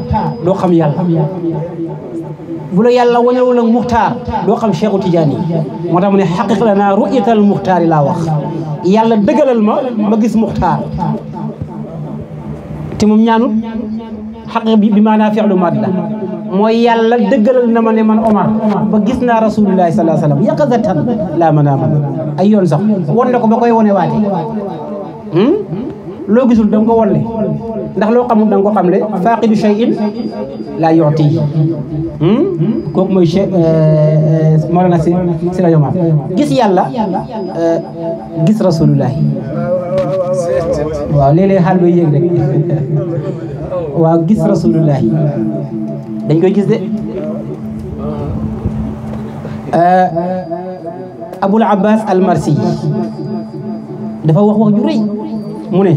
doo xam yàlla bu la yàlla wanewul ak muxtaar doo xam Cheikhu Tidiane moo tax mu ne xaqiq lana ru'yatal muxtaar yi laa wax yàlla dëggalal ma gis muxtaar te moom ñaanut xaqiq bi maanaa fi'lu maad la mooy yàlla dëggalal na ma ne man Omar ba gis naa rasulullahi sallallahu alayhi wa sallam yaqazatan laa manaaman ay yoon sax won na ko ba koy wone waate loo gisul da nga ko wolle ndax loo xamul da nga ko xamle faaqidu shay'in laa yu'ti kooku mooy Mawlana Seydi Hadji Omar gis yàlla gis rasulullahi waaw léeg-léeg xaal bay yéeg rek waaw gis rasulullahi dañ koy gis de Abul Abbas al-Marsi dafa wax ju rëy mu ne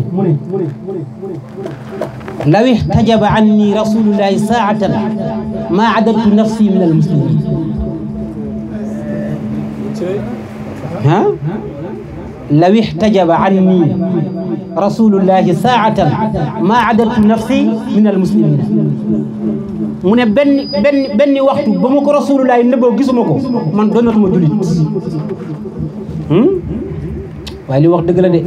law ihtajaba anni rasulullahi saatan ma adadtu nafsi min almuslimin law ihtajaba anni rasulullahi saatan ma adadtu nafsi min almuslimin mu ne benn waxtu ba ma ko rasulullahi nëbboo gisuma ko man doonatuma julit waaye li wax dëgg la de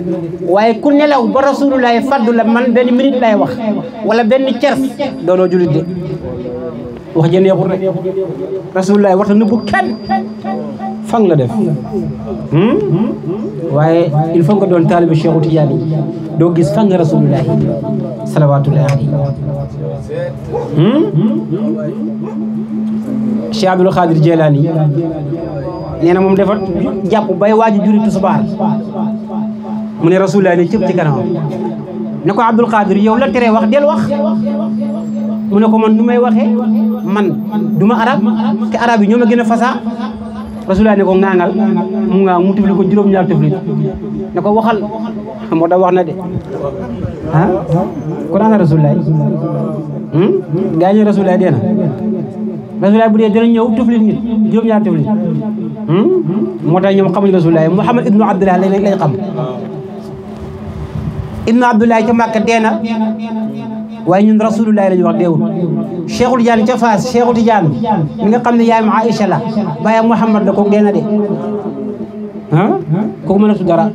waaye ku nelaw ba rasulullahi faddu la man benn minute lay wax wala benn cers doonoo julit de wax jën neexul rek rasulullahi warta nëbbu kenn fang la def waaye il faut nga doon taalibe Cheikhu Tidiane yi doo gis fang rasulullahi salawatullahi alayhi Cheikh Abdul Qadir Jilani nee na moom dafa jàpp bay waaju juri tusubaar mu ne rasulullah ne cëpp ci kanamam ne ko Abdul Qadir yow la tere wax del wax mu ne ko man nu may waxee man duma arab te arab yi ñoo ma gën a fasaa rasulullah ne ko ŋaangal mu ŋaa mu tufli ko juróom-ñaar tuflit ne ko waxal moo tax wax na de kon ana rasulullah gaa ñi rasulullah dee na rasulullah bu dee dina ñëw tuflit nit juróom-ñaar tuflit moo tax ñoom xamuñ rasulullah Muhammad ibnu Abdullah lañ xam ibnu Abdullah ca Màkka dee na waaye ñun rasulullah lañu wax deewul Cheikhul Tidiane ca Faas Cheikhul Tidiane mi nga xam ne yaayam Aïcha la baayam Muhammad la kooku dee na de kooku mënatu dara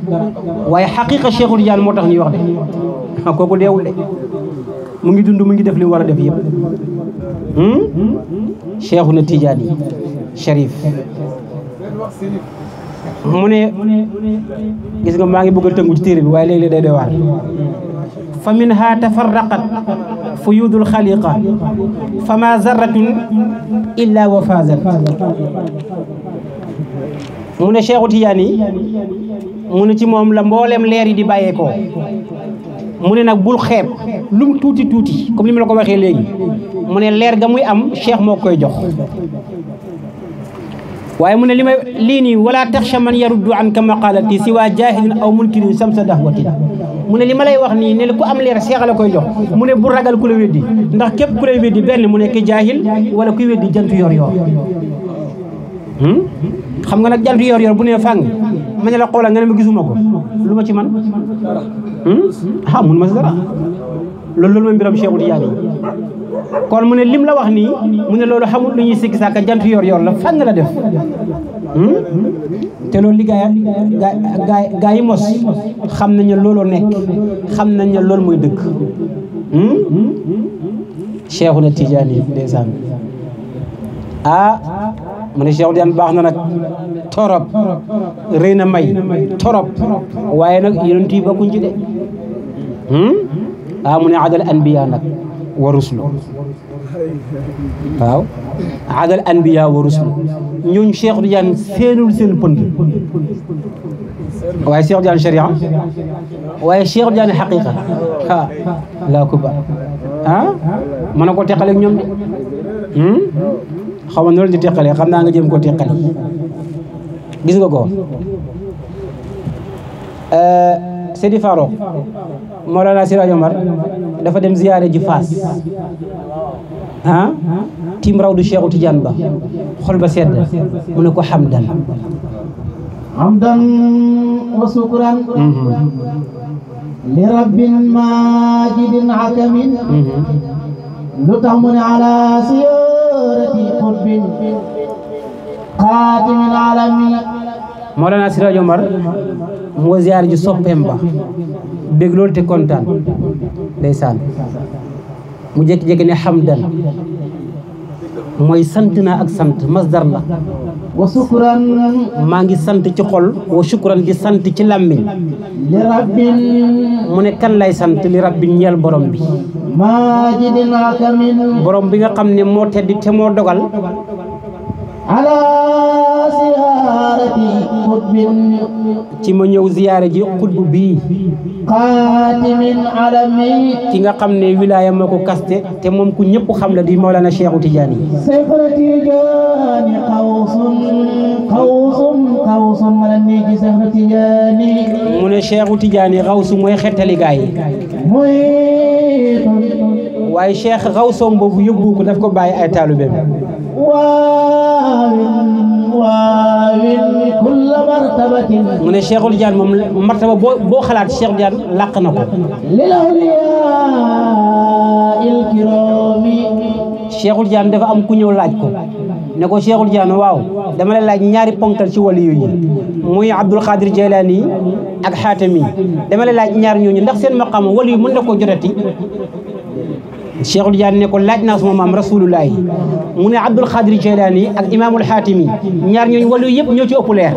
waaye xaqiqa Cheikhul Tidiane moo tax ñuy wax de kooku deewul de mu ngi dund mu ngi def li mu war a def yëpp Cheikhuna Tidiane Cherif mu ne gis nga maa ngi bëgg a tëngu ci téere bi waaye léeg-léeg day doy waar fa minha tafarraqat fuyudul xaliqa fama zarratun illa wa fazat mu ne Cheikhu Tidiane mu ne ci moom la mboolem leer yi di bàyyeekoo mu ne nag bul xeeb lum tuuti tuuti comme li ma la ko waxee léegi mu ne leer ga muy am cheikh moo koy jox waaye mu ne li may lii nii wala taxsha man yaruddu anka maqalati si waa jahilin aw munkirin samsa dahwatin mu ne li ma lay wax nii ne ku am leer cheikh la koy jox mu ne bu ragal ku la weddi ndax képp ku lay weddi benn mu nekk jaahil wala kuy weddi jantu yor yor xam nga nag jantu yor yor bu ne fàng ma ne la xoolal nga ne ma gisuma ko lu ma ci man mun ma si dara loolu mooy mbiram Cheikhu Tidiane kon mu ne lim la wax nii mu ne loolu xamul lu ñuy sikki sàkka jantu yor yor la fàng la def te loolu li gaa yi mos xam nañ ne looloo nekk xam nañ ne loolu mooy dëkk Cheikhu Tidiane ndeysaan mu ne Cheikh Tidiane baax na nag torop rëy na may torop waaye nag yonent yi bokkuñ ci de mu ne adal anbiya nag wa ruslu waaw adal anbiya wa ruslu ñooñu Cheikh Tidiane seenul seen pënd waaye Cheikh Tidiane sharia waaye Cheikh Tidiane xaqiqa laa ko ba mën na ko teqaleeg ñoom de xaw ma noonu di teqalee xam naa nga jëm ko teqali gis nga ko Seydi Farouk Mawlana Siraj Omar dafa dem ziyaare ji Faas tim raw du Cheikhu Tidiane ba xol ba sedd mu ne ko hamdan wa sukran li rabbin majidin akamin lu tax mu ne ala siyarati qurbin xaatimil alamin Mawlana Siraj Omar moo ziyaar ji soppeem ba bég loolu te kontaan ndeysaan mu jékki-jékki ne hamdan mooy sant naa ak sant masdar la wa sukran maa ngi sant ci xol wa shukran di sant ci làmmiñ li rabbin mu ne kan lay sant li rabbin ñeel borom bi majidin akamin borom bi nga xam ne moo tedd te moo dogal ala siyaarati xutbin ci ma ñëw ziyaare ji xutbu bii xaatimin alami ki nga xam ne wilaaya moo ko kaste te moom ku ñëpp xam la di Mawlana Cheikhu Tidiane Seexuna Tijaani xawsun ma la nii ci Seexuna Tijaani mu ne Cheikhu Tidiane xawsu mooy xettali gaay yi muy waaye Cheikh xawsoom boobu yóbbu ko daf ko bàyyi ay taalibeem waawin kulla martabatin mu ne Cheikhul Tidiane moom martaba boo xalaat Cheikh Tidiane làq na ko lil awliyaa il kirami Cheikhul Tidiane dafa am ku ñëw laaj ko ne ko Cheikhul Tidiane waaw dama lay laaj ñaari ponkal ci waliyu yi muy Abdul Qadir Jaylani ak Xaatami dama lay laaj ñaar ñooñu ndax seen maqaama waliyu mën na ko jotati Cheikhul Tidiane ne ko laaj naa sama maam rasulullahi mu ne Abdul Qadir Jaylani ak imaamul Xaatimi ñaar ñooñu waliyu yëpp ñoo ci ëpp leer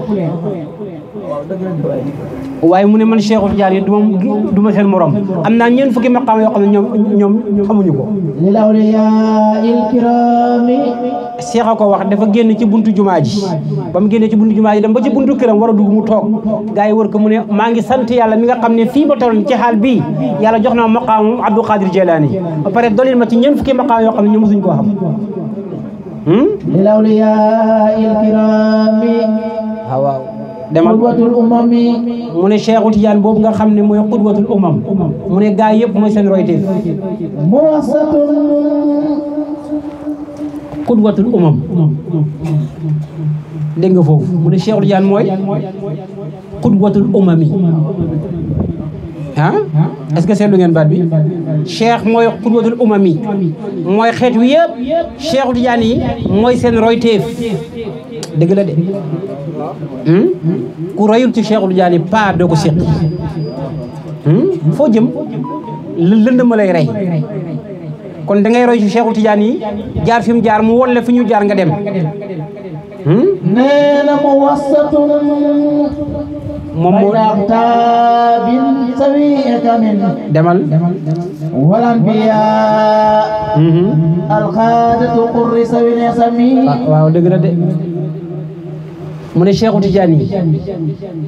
waaye mu ne man Cheikhul Tidiane du ma seen morom am naa ñeent fukki maqaama yoo xam ne ñoom xamuñu ko lil awliyaa il kirami Cheikh a ko wax dafa génn ci buntu jumaa ji ba mu génnee ci buntu jumaa ji dem ba ci buntu këram war a dugg mu toog gars yi wër ko mu ne maa ngi sant yàlla mi nga xam ne fii ba toll ci xaal bii yàlla jox na maqaamu Abdul Qadir Jaylani ba pare dolil ma ci ñeent fukki maqaam yoo xam ne ñoom mosuñ koo xam lil awliyaa il kirami waaw demal qudwatul umami mu ne Cheikhul Tidiane boobu nga xam ne mooy qudwatul umam mu ne gars yëpp mooy seen royteef muwassatun qudwatul umam dégg nga foofu mu ne Cheikhul Tidiane mooy qudwatul umami est-ce que seetlu ngeen baat bi cheikh mooy qudwatul umami mooy xeet wi yëpp Cheikhul Tidiane yi mooy seen royteef dëgg la de ku royul ci Cheikhul Tidiane paa doo ko séq foo jëm lënd ma lay rey kon da ngay roy ci Cheikhul Tidiane yi jaar fi mu jaar mu won la fi ñu jaar nga dem nee na muwassatun moom moo أقطاب سوية من demal والأنبياء القادة قرص ونسمي waaw dëgg la de mu ne Cheikhu Tidiane yi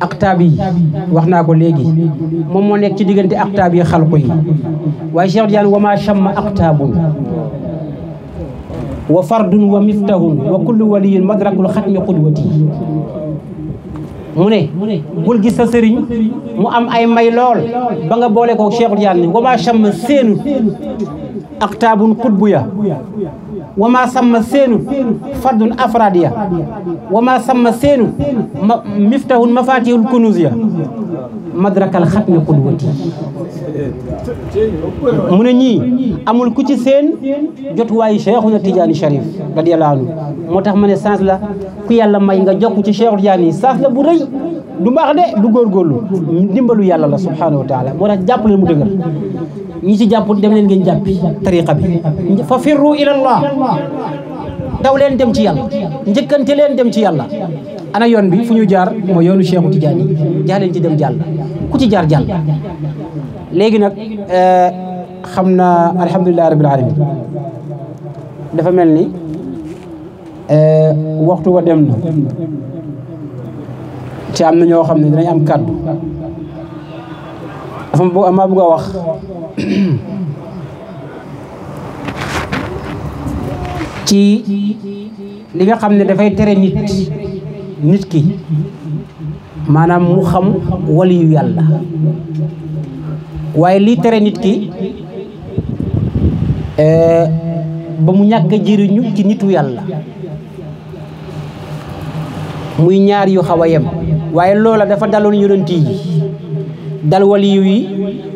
aqtaab yi wax naa ko léegi moom moo nekk ci diggante aqtaab yi xalqu yi waaye Cheikhu Tidiane wa maa chamma aqtaabun wa fardun wa miftahun wa kullu waliyin madrakul xatmi qudwati mu ne bul gis sa sëriñ mu am ay may lool ba nga boole ko Cheikhu Tidiane wa maa chamma seenu aqtaabun qudbu ya wa maa samma seenu fardun afradiya wa maa samma seenu miftahun mafatihul kunuz ya madrakal xatmi qudwati mu ne ñii amul ku ci seen jotuwaayu Cheikhuna Tidiane Cherif radiyallahu anhu moo tax ma ne sens la ku yàlla may nga jokk ci Cheikhu Tidiane yi sens la bu rëy du mbaax de du góorgóorlu ndimbalu yàlla la subhanahu wa taala moo tax jàpp leen mu dëgër ñi ci jàpp dem leen ngeen jàppi tariqa bi fa firru ila allah daw leen dem ci yàlla njëkkante leen dem ci yàlla ana yoon bi fu ñu jaar mooy yoonu Cheikhu Tidiane yi jaar leen ci dem jàll ku ci jaar jàll léegi nag xam naa alhamdulilah rabbil alamin dafa mel ni waxtu wa dem na ci am na ñoo xam ne dinañ am kàddu dafa ma bëgg a wax ci li nga xam ne dafay tere nit ki maanaam mu xam waliyu yàlla waaye lii tere nit ki ba mu ñàkk a jëriñu ci nitu yàlla muy ñaar yu xaw a yem waaye loola dafa daloon yonent yi dal waliyu yi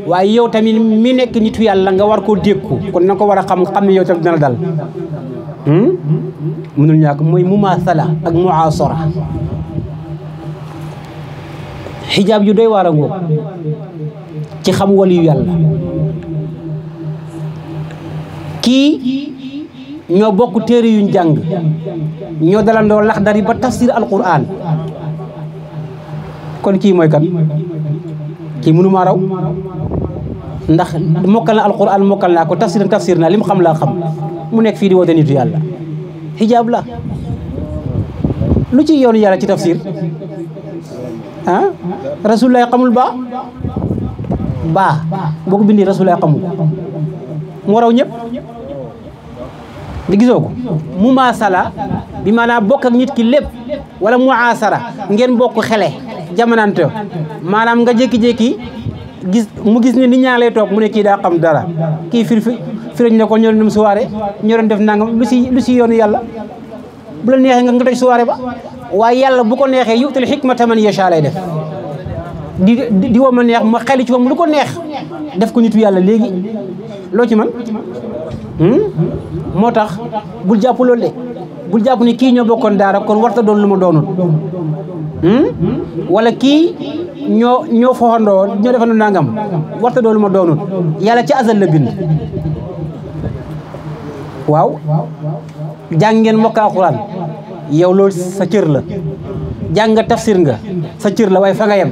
waaye yow tamit mi nekk nitu yàlla nga war koo dékku kon na ko war a xam ne yow tamit dina dal mënul ñàkk mooy mumaasala ak muasara xijaab yu doy waar a ngoog ci xam waliyu yàlla kii ñoo bokk téere yuñ jàng ñoo dalandoo laxdari ba tafsir alquran kon kii mooy kan kii mënu maa raw ndax mokkal na alquran mokkal naa ko tafsir naa li mu xam laa xam mu nekk fii di woote nitu yàlla xijaab la lu ci yoonu yàlla ci tafsir ah rasulullah xamul baa boo ko bindee rasulullah xamul moo raw ñëpp di gisoo ko mu maasala bi maanaam bokk ak nit ki lépp wala muasara ngeen bokk xele jamonante maanaam nga jékki-jékki mu gis ne nit ñaa lay toog mu ne kii daa xam dara kii firiñ ne ko ñoo doon dem soirée ñoo doon def nangam lu si yoonu yàlla bu la neexee nga toj soirée ba waaye yàlla bu ko neexee yu'til hikmata man yasha lay def di woo ma neex ma xeli ci moom lu ko neex def ko nitu yàlla léegi loo ci man moo tax bul jàpp loolu de bul jàpp ni kii ñoo bokkoon daara kon warta doon lu ma doonul wala kii ñoo foxandoo ñoo defandoo nangam warta doon lu ma doonul yàlla ci azal la bind waaw jàng ngeen mokka alxuraan yow loolu sa cër la jàng nga tafsir nga sa cër la waaye fa nga yem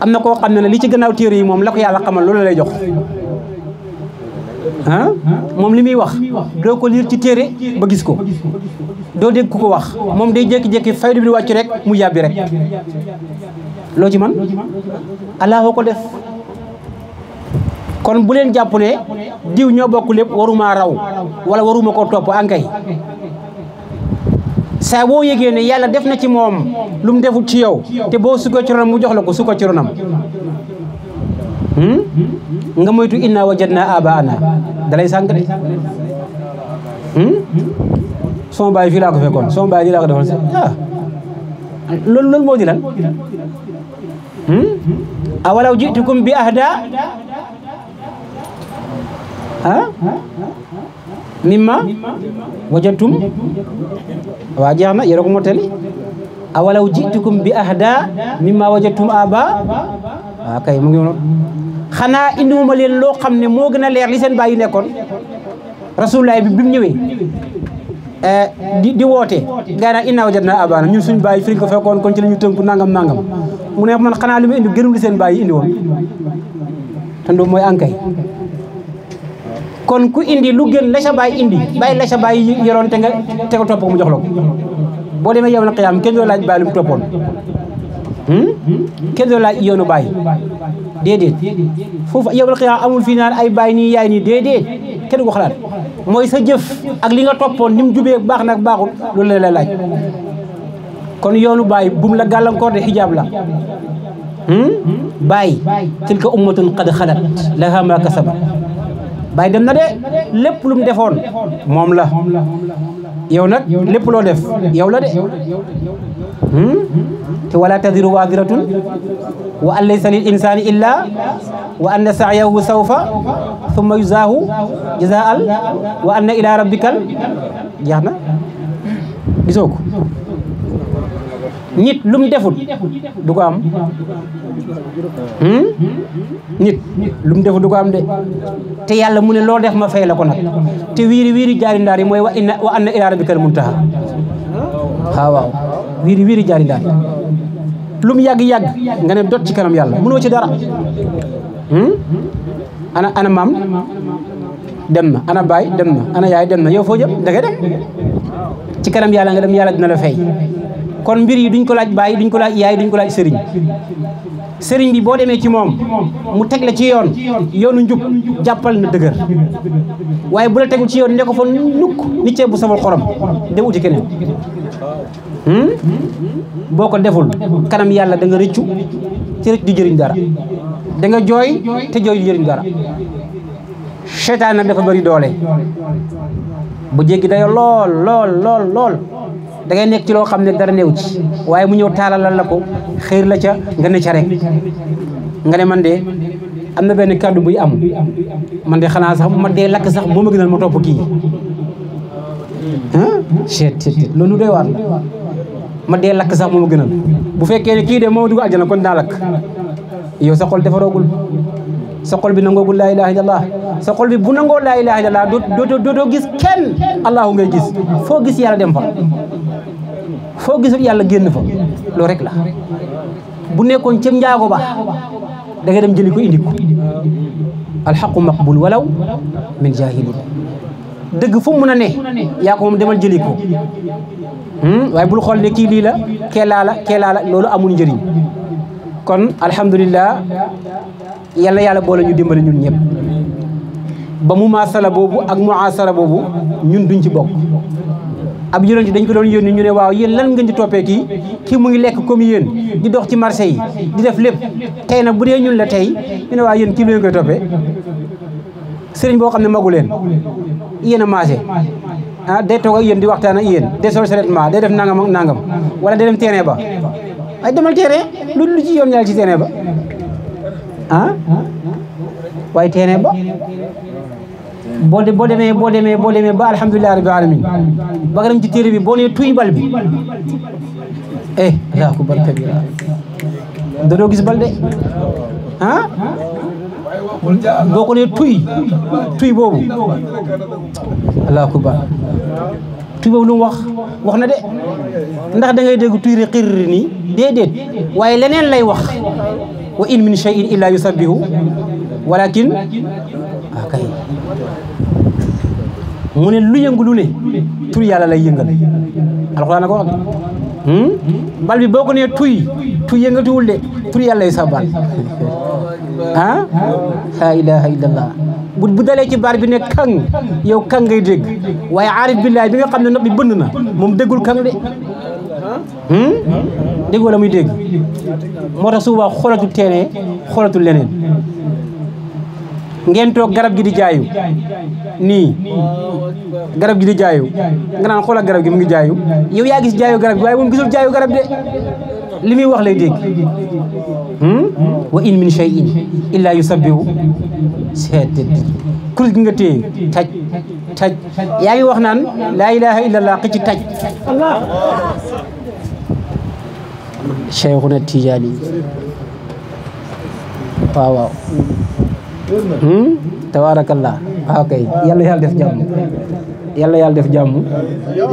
am na koo xam ne li ci gannaaw téere yi moom la ko yàlla xamal loolu lay jox ah moom li muy wax doo ko liir ci téere ba gis ko doo dégg ku ko wax moom day jékki-jékki faydu bi wàcc rek mu yàbbi rek loo ci man Allah ko def kon bu leen jàpp ne diw ñoo bokk lépp waruma raw wala waruma ko topp ankay saa boo yégee ne yàlla def na ci moom lu mu deful ci yow te boo sukko ci ronam mu jox la ko sukko ci ronam nga moytu inna wajadna abaana dalay sànq de sama baay fii laa ko fekkoon sama baay lii laa ko defoon loolu moo di lan awalaw jitukum bi ahda mimma wajadtum waa jeex na yéen ko mottali awalaw jitukum bi ahda mimma wajadtum aba waaw kay mu ngi noonu xanaa indiwuma leen loo xam ne moo gën a leer li seen baay yi nekkoon rasulullah bi mu ñëwee di woote gaa yi naan innaa wajadnaa aabaanaa ñun suñu bàyyi fi ko fekkoon kon ci la ñu tënku nangam mu ne man xanaa li mu indi gënul li seen bàyyi indi woon tandu mooy ankay kon ku indi lu gën la sa bàyyi indi bàyyi la sa bàyyi yoroon te nga topp ko mu jox la ko boo demee yow na xiyaam kenn doo laaj bàyyi lu mu toppoon kenn doo laaj yoonu bàyyi déedéet foofu yow na xiyaam amul fii naan ay bàyyi nii yaay nii déedéet kenn du ko xalaat mooy sa jëf ak li nga toppoon ni mu jubee baax nag baaxul loolu la laaj kon yoonu bàyyi bum la gàllankoor de xijaab la bàyyi tilka ummatun qad xalat laha ma kasabat bàyyi dem na de lépp lu mu defoon moom la yow nag lépp loo def yow la de te wala tadiru waadiratun wa an laysa lil insani illa wa anna sa'yahu sawfa thumma yuzaahu jazaa'al wa anna ila rabbikal jeex na gisoo ko nit lu mu defut du ko am nit lu mu defut du ko am de te yàlla mu ne loo def ma fay la ko nag te wiiri jaari ndaar yi mooy wa anna ila rabbikal muntaha waaw wiiri jaari ndaar lu mu yàgg nga ne dot ci kanam yàlla mënoo ci dara ana maam dem na ana baay dem na ana yaay dem na yow foo jëm da ngay dem ci kanam yàlla nga dem yàlla dina la fay kon mbir yi duñ ko laaj baay duñ ko laaj yaay duñ ko laaj sëriñ bi boo demee ci moom mu teg la ci yoonu njub jàppal na dëgër waaye bu la tegul ci yoon ne ko fa nukk ni ceeb bu safal xorom dem uti keneen boo ko deful kanam yàlla da nga rëccu te rëcc di jëriñ dara da nga jooy te jooy di jëriñ dara seytaan nag dafa bëri doole bu jéggi dayo lool da ngay nekk ci loo xam ne dara néew ci waaye mu ñëw taalalal la ko xëyr la ca nga ne ca rek nga ne man de am na benn kàddu buy am man de xanaa sax ma dee lakk sax moo ma gënal ma topp kii seet loolu doy waar la ma dee lakk sax moo ma gënal bu fekkee ne kii de moo dugg aljana kon naa lakk yow sa xol defaroogul sa xol bi nangoogul laa ilaha illallah sa xol bi bu nangoo laa ilaha illallah doo gis kenn allahu ngay gis foo gis yàlla dem fa foo gisul yàlla génn fa loolu rek la bu nekkoon cëm njaago ba da nga dem jëli ko indi ko alxaqu maqbul walaw min jahilin dëgg fu mu mën a ne yaa ko moom demal jëli ko waaye bul xool ne kii lii la kee laa la loolu amul njëriñ kon alhamdulillah yàlla boole ñu dimbali ñun ñëpp ba mu maasala boobu ak muasara boobu ñun duñ ci bokk ab yonent dañ ko doon yónni ñu ne waaw yéen lan ngeen di toppee kii mu ngi lekk comme yéen di dox ci marché yi di def lépp tey nag bu dee ñun la tey ñu ne waaw yéen kii lu ngeen koy toppee sëriñ boo xam ne magu leen yéen a maase day toog ak yéen di waxtaan ak yéen day sol traitement day def nangam wala day dem terrain ba ay demal terrain lu ci yoon ñaar ci terrain ba waaye terrain ba boo demee ba alhamdulilah rabbil alamin ba nga dem ci téere bi boo nee tuy bal bi allahu akbar kabira doo gis bal de boo ko nee tuy boobu allahu akbar tuy boobu lu mu wax na de ndax da ngay dégg tuy xir nii déedéet waaye leneen lay wax wa in min shay'in illa yusabbihu walakin kay mu ne lu yëngu lu ne tur yàlla lay yëngal alxuraan ko wax de bal bi boo ko nee tuy yëngatuwul de tur yàlla lay sabal la ilaha illallah bu dalee ci baar bi ne kang yow kang ngay dégg waaye aarif billahi bi nga xam ne nopp bi bënd na moom déggul kang de dégg wala muy dégg moo tax suba xoolatul teenee xoolatul leneen ngeen toog garab gi di jaayu nii garab gi di jaayu nga naan xoolal garab gi mu ngi jaayu yow yaa gis jaayu garab gi waaye moom gisul jaayu garab de li muy wax lay dégg wa in min shay'in illa yusabbihu seet kurus gi nga téye taj yaa ngi wax naan laa ilaha illallah xëcc taj Cheikhuna Tijaani waaw tabaarakallah waaw kay yàlla def jàmm yàlla yàlla def jàmm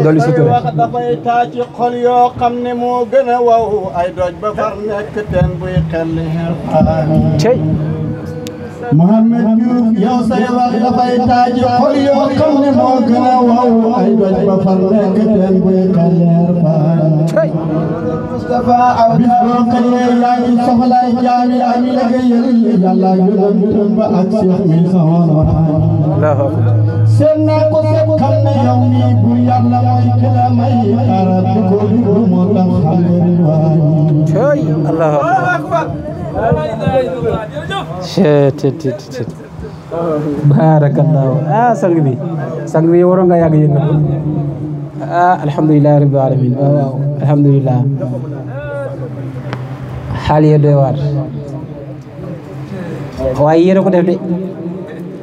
dolli sutura wax dafay taa ci xol yoo xam ne moo gën a waw ay doj ba far nekk teen buy xelli xel cey Mohamed Diouf yow say wax dafay taa ci xol yoo xam ne moo gën a waw ay doj ba far nekk teen buy xelli cey Mustafa aw bis boo xëyee yaa ngi soxlaay jaami am liggéeyal yàlla yonentam ba ak Cheikh mi sawoon Allahu akbar seen naa ko xam ne yow mii bu yàlla mooy ki la may arab di ko dugg moo tax xam nga riwaay cey Allahu akbar barakallahu sang bi waroon nga yàgg yëngal alhamdulilah rabbil alamin waaw alhamdulilah xaal yee doy waar waaye yéen a ko def de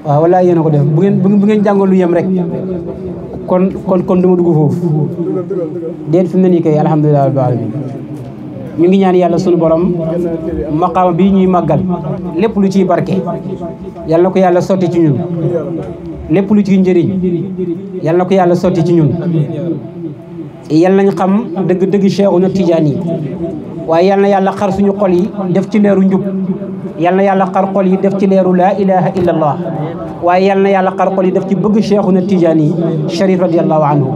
waaw wala yéen a ko def bu ngeen jàngoon lu yem rek kon du ma dugg foofu déet fi mu ne nii kay alhamdulilah rabbil alamin ñu ngi ñaan yàlla sunu borom maqaama bii ñuy màggal lépp lu ciy barke yàlla na ko yàlla sotti ci ñun lépp lu ciy njëriñ yàlla na ko yàlla sotti ci ñun yàlla nañ xam dëgg-dëgg Cheikhuna Tidiane yi waaye yàlla na yàlla xar suñu xol yi def ci leeru njub yàlla na yàlla xar xol yi def ci leeru laa ilaha illa allah waaye yàlla na yàlla xar xol yi def ci bëgg Cheikhuna Tidiane yi Sharif radiyallahu anhu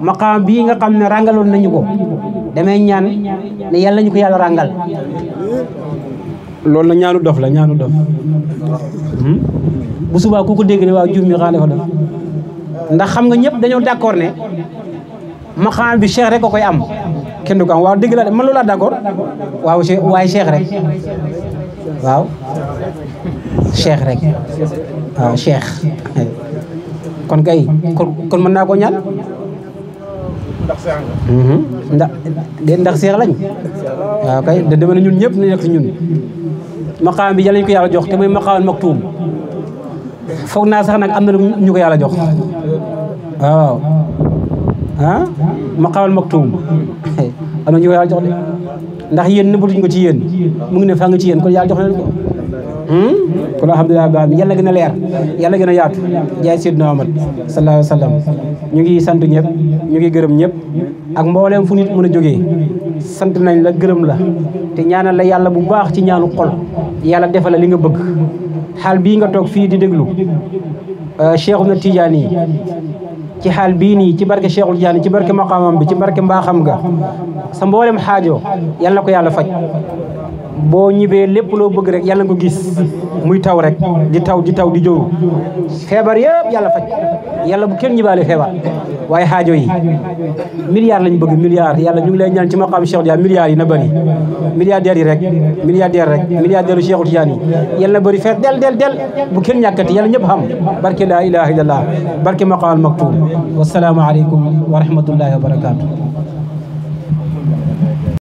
maqaam bii nga xam ne ràngaloon nañu ko damay ñaan ne yàlla ñu ko yàlla ràngal loolu na ñaanu dof la ñaanu dof bu subaa ku ko dégg ne waaw Diouf mi xanaa dafa dof ndax xam nga ñëpp dañoo d'accord ne maqaam bi Cheikh rek ko koy am kenn du ko am waaw dégg la de man loolu laa d'accord waaw waaye Cheikh rek waaw Cheikh rek waaw Cheikh kon kay kon mën naa ko ñaan ndax seex lañ waaw kay da deme na ñun ñëpp nañ nekk si ñun maqaam bi yàlla ñu ko yàlla jox te mooy maqaamal maktuum foog naa sax nag am na ñu ko yàlla jox waaw maqaamal maktuum am na ñu ko yàlla jox de ndax yéen nëbbatuñ ko ci yéen mu ngi ne faa nga ci yéen kon yàlla jox na ko kon alhamdulilah ba yàlla gën a leer yàlla gën a yaatu jaay Seydina Muhammad sallallahu alayhi wa sallam ñu ngi sant ñëpp ñu ngi gërëm ñëpp ak mbooleem fu nit mën a jógee sant nañ la gërëm la te ñaanal la yàlla bu baax ci ñaanu xol yàlla defal la li nga bëgg xaal bii nga toog fii di déglu Cheikhuna Tidiane yi ci xaal bii nii ci barke Cheikhul Tidiane ci barke maqaamam bi ci barke mbaaxam nga sa mboolem xaajo yàlla ko yàlla faj boo ñibbee lépp loo bëgg rek yàlla nga ko gis muy taw rek di taw di jóoru feebar yëpp yàlla faj yàlla bu kenn ñibbaale feebar waaye xaajo yi milliards lañ bëgg milliards yàlla ñu ngi lay ñaan ci maqaam Cheikh Tidiane milliards yi na bëri milliardaires yi rek milliardaire Cheikhul Tidiane yi yàlla na bëri fees del bu kenn ñàkkati yàlla ñëpp xam barke laa ilaha illallah barke maqaam al maktum wasalaamu aleykum wa rahmatullahi wa barakatuh